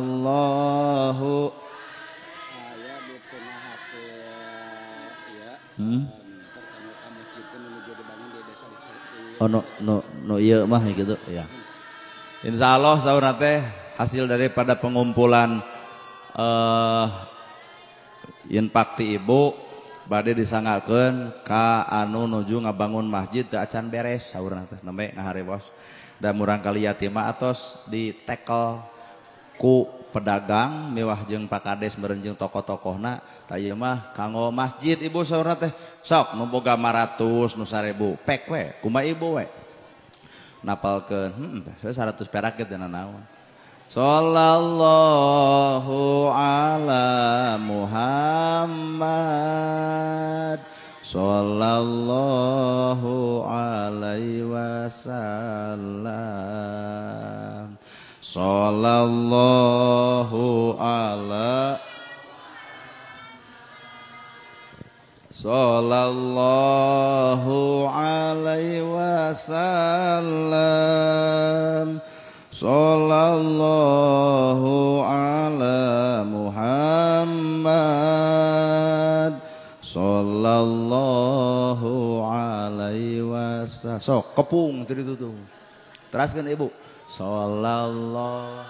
aya di tengah hasil ya. Oh no no no ieu mah gitu ya. Insyaallah saurna teh hasil daripada pengumpulan infak ti ibu bade disanggakeun ka anu nuju ngabangun masjid teu acan beres saurna teh nembe ngaharewos da murang kali yatima atos ditekel ku pedagang miwah jeung Pak Kades meureun jeung tokoh-tokohna tah ieu mah kanggo masjid ibu saurna teh sok nu boga 500 nu 1000 pek we kumaha ibu we napalkeun 100 perak ge teu nanaon. Sallallahu ala Muhammad sallallahu alaihi wasallam. Sallallahu ala sallallahu alaihi wasallam. Sallallahu ala Muhammad sallallahu alaihi wasallam. Sok kepung tadi tuh. Teraskeun ibu. Sallallahu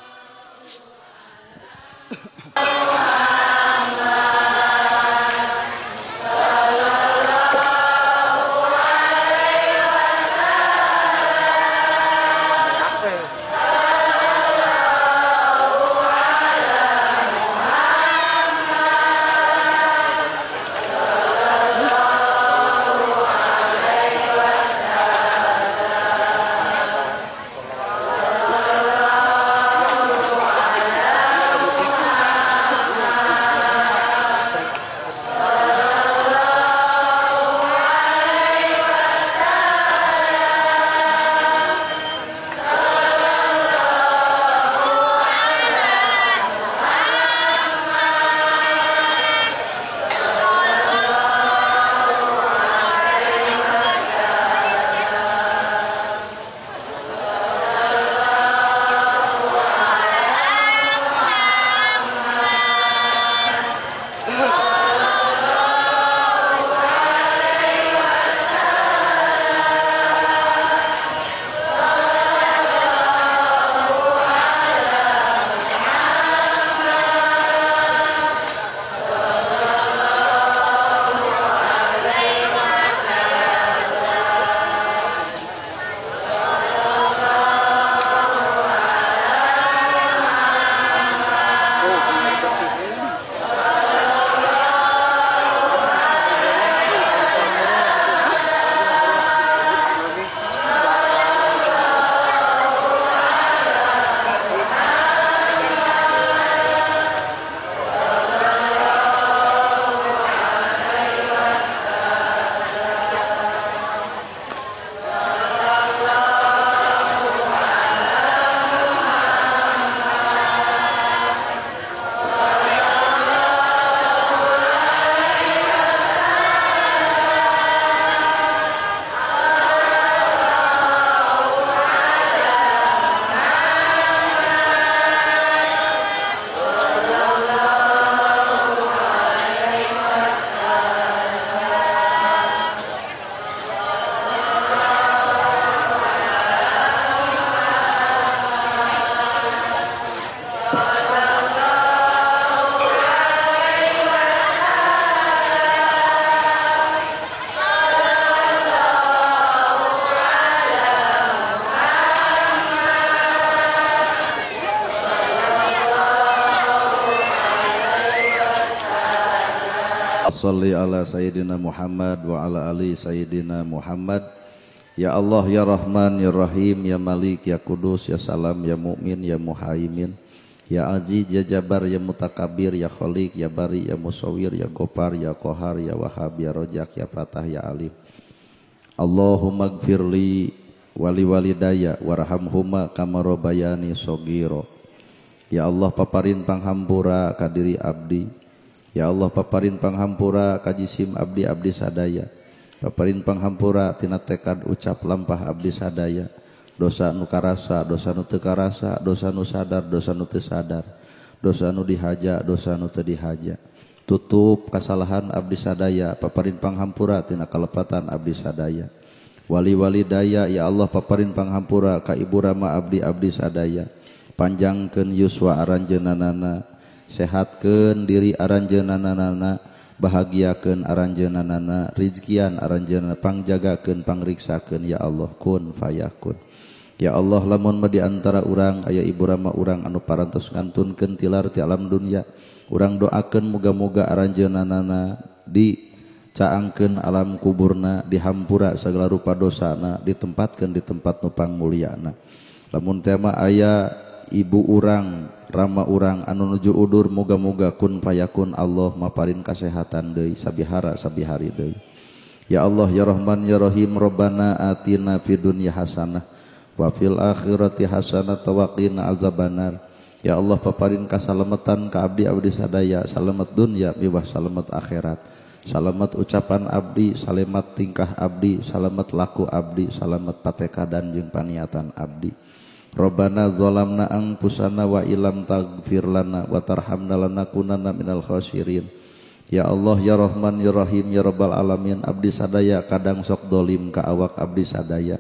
Salli ala Sayyidina Muhammad wa ala ali Sayyidina Muhammad. Ya Allah, ya Rahman, ya Rahim, ya Malik, ya Kudus, ya Salam, ya Mu'min, ya Muhaimin, ya Aziz, ya Jabar, ya Mutakabir, ya Khalik, ya Bari, ya Musawir, ya Gopar, ya Kohar, ya Wahab, ya Rojak, ya Fatah, ya Alim. Allahumma gfirli wali walidaya warhamhuma kama rabbayani shaghira. Ya Allah paparin panghampura ka diri abdi. Ya Allah paparin panghampura ka jisim abdi abdi sadaya. Paparin panghampura tina tekad ucap lampah abdi sadaya. Dosa nu karasa, dosa nu teu karasa, dosa nu sadar, dosa nu teu sadar, dosa nu dihaja, dosa nu teu dihaja. Tutup kasalahan abdi sadaya, paparin panghampura tina kalepatan abdi sadaya. Wali-wali daya ya Allah paparin panghampura ka ibu rama abdi abdi sadaya. Panjangkeun yuswa aranjeunanana, sehatkeun diri aranjeunanana, bahagiakeun aranjeunanana, rizkian aranjeunana, pangjagakeun pangriksakeun ya Allah kun fayakun. Ya Allah lamun mah di antara urang aya ibu rama urang anu parantos ngantunkeun tilar ti alam dunya, urang doakeun muga-muga aranjeunanana di caangkeun alam kuburna, dihampura segala rupa dosana, ditempatkeun di tempat nu pangmulyana. Lamun tema aya ibu urang, rama urang anu nuju udur, muga-muga kun fayakun Allah maparin kasehatan deui sabihara sabihari deui. Ya Allah ya Rahman ya Rahim, Rabbana atina fid dunya hasanah wa fil akhirati hasanah wa qina azabannar. Ya Allah paparin kasalametan ka abdi-abdi sadaya, salamet dunya miwah salamet akhirat. Salamet ucapan abdi, salamet tingkah abdi, salamet laku abdi, salamet patekadan jeung paniatan abdi. Rabbana zalamna anfusana wa illam taghfir lana wa tarhamna lanakunanna minal khasirin. Ya Allah ya Rahman ya Rahim ya Rabbal alamin, abdi sadaya kadang sok dolim ka awak abdi sadaya.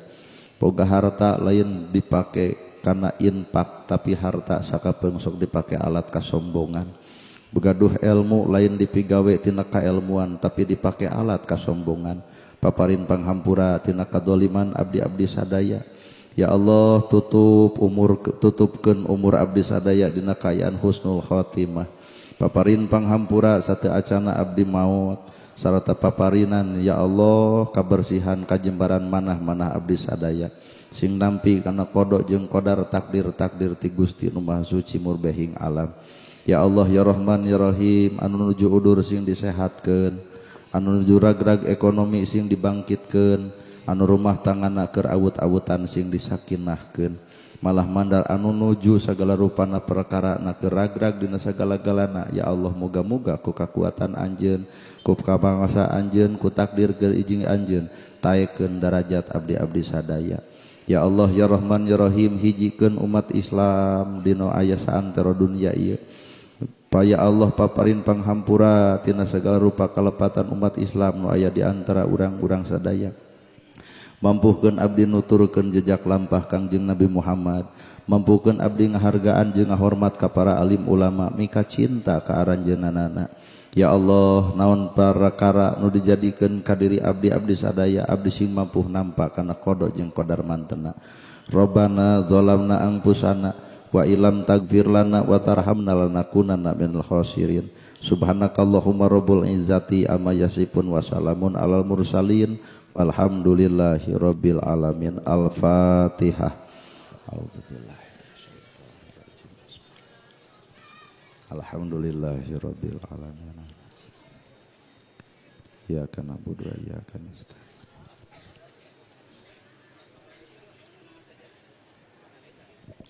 Boga harta lain dipake kana infak, tapi harta sakapeung sok dipake alat kasombongan. Begaduh ilmu lain dipigawe tina kailmuan, tapi dipake alat kasombongan. Paparin panghampura tina kadoliman abdi-abdi sadaya. Ya Allah tutupkeun umur abdi sadaya dina kaayaan husnul khotimah. Paparin panghampura sateu acana abdi maot sarta paparinan ya Allah kabersihan kajembaran manah-manah abdi sadaya. Sing nampi kana qada jeung qadar takdir-takdir ti Gusti nu Maha Suci murbehing alam. Ya Allah ya Rahman ya Rahim, anu nuju udur sing disehatkeun, anu nuju ragrag ekonomi sing dibangkitkeun, anu rumah tangana keur awut-awutan sing disakinahkeun, malah mandar anu nuju sagala rupana perkara na keur ragrag dina sagala-galana. Ya Allah muga-muga ku kakuatan anjeun, ku kabangsa anjeun, ku takdir keur ijing anjeun taekeun darajat abdi-abdi sadaya. Ya Allah ya Rahman ya Rahim, hijikeun umat Islam dina aya saantero dunya ieu. Ya Allah paparin panghampura tina segala rupa kalepatan umat Islam nu aya di antara urang-urang sadaya. Mampuhkeun abdi nuturkeun jejak lampah Kangjeng Nabi Muhammad, mampuhkeun abdi ngahargaan jeung ngahormat ka para alim ulama, mika cinta ka aranjeunanana. Ya Allah naon perkara nu dijadikeun ka diri abdi-abdi sadaya, abdi sing mampuh nampa kana qada jeung qadar mantena. Rabbana zalamna anfusana wa illam taghfir lana wa tarhamna lanakunanna minal khasirin. Subhanakallahumma rabbul izzati amma yasifun wa salamun alal mursalin. Alhamdulillahi rabbil alamin. Al-Fatihah. Alhamdulillahi rabbil alamin. Iyyaka na'budu wa iyyaka nasta'in.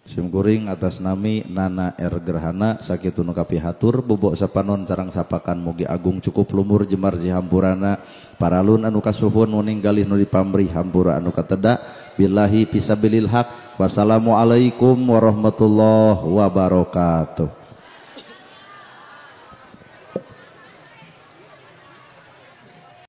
Simkuring atas nami Nana R Gerhana sakitu nu kapihatur bobok sapanon carang sapakan mugi agung cukup lumur jemar zihampurana paralun anu kasuhun nu ninggalih nu dipamrih hampura anu kateda billahi fisabilil haq. Wassalamualaikum warahmatullahi wabarakatuh.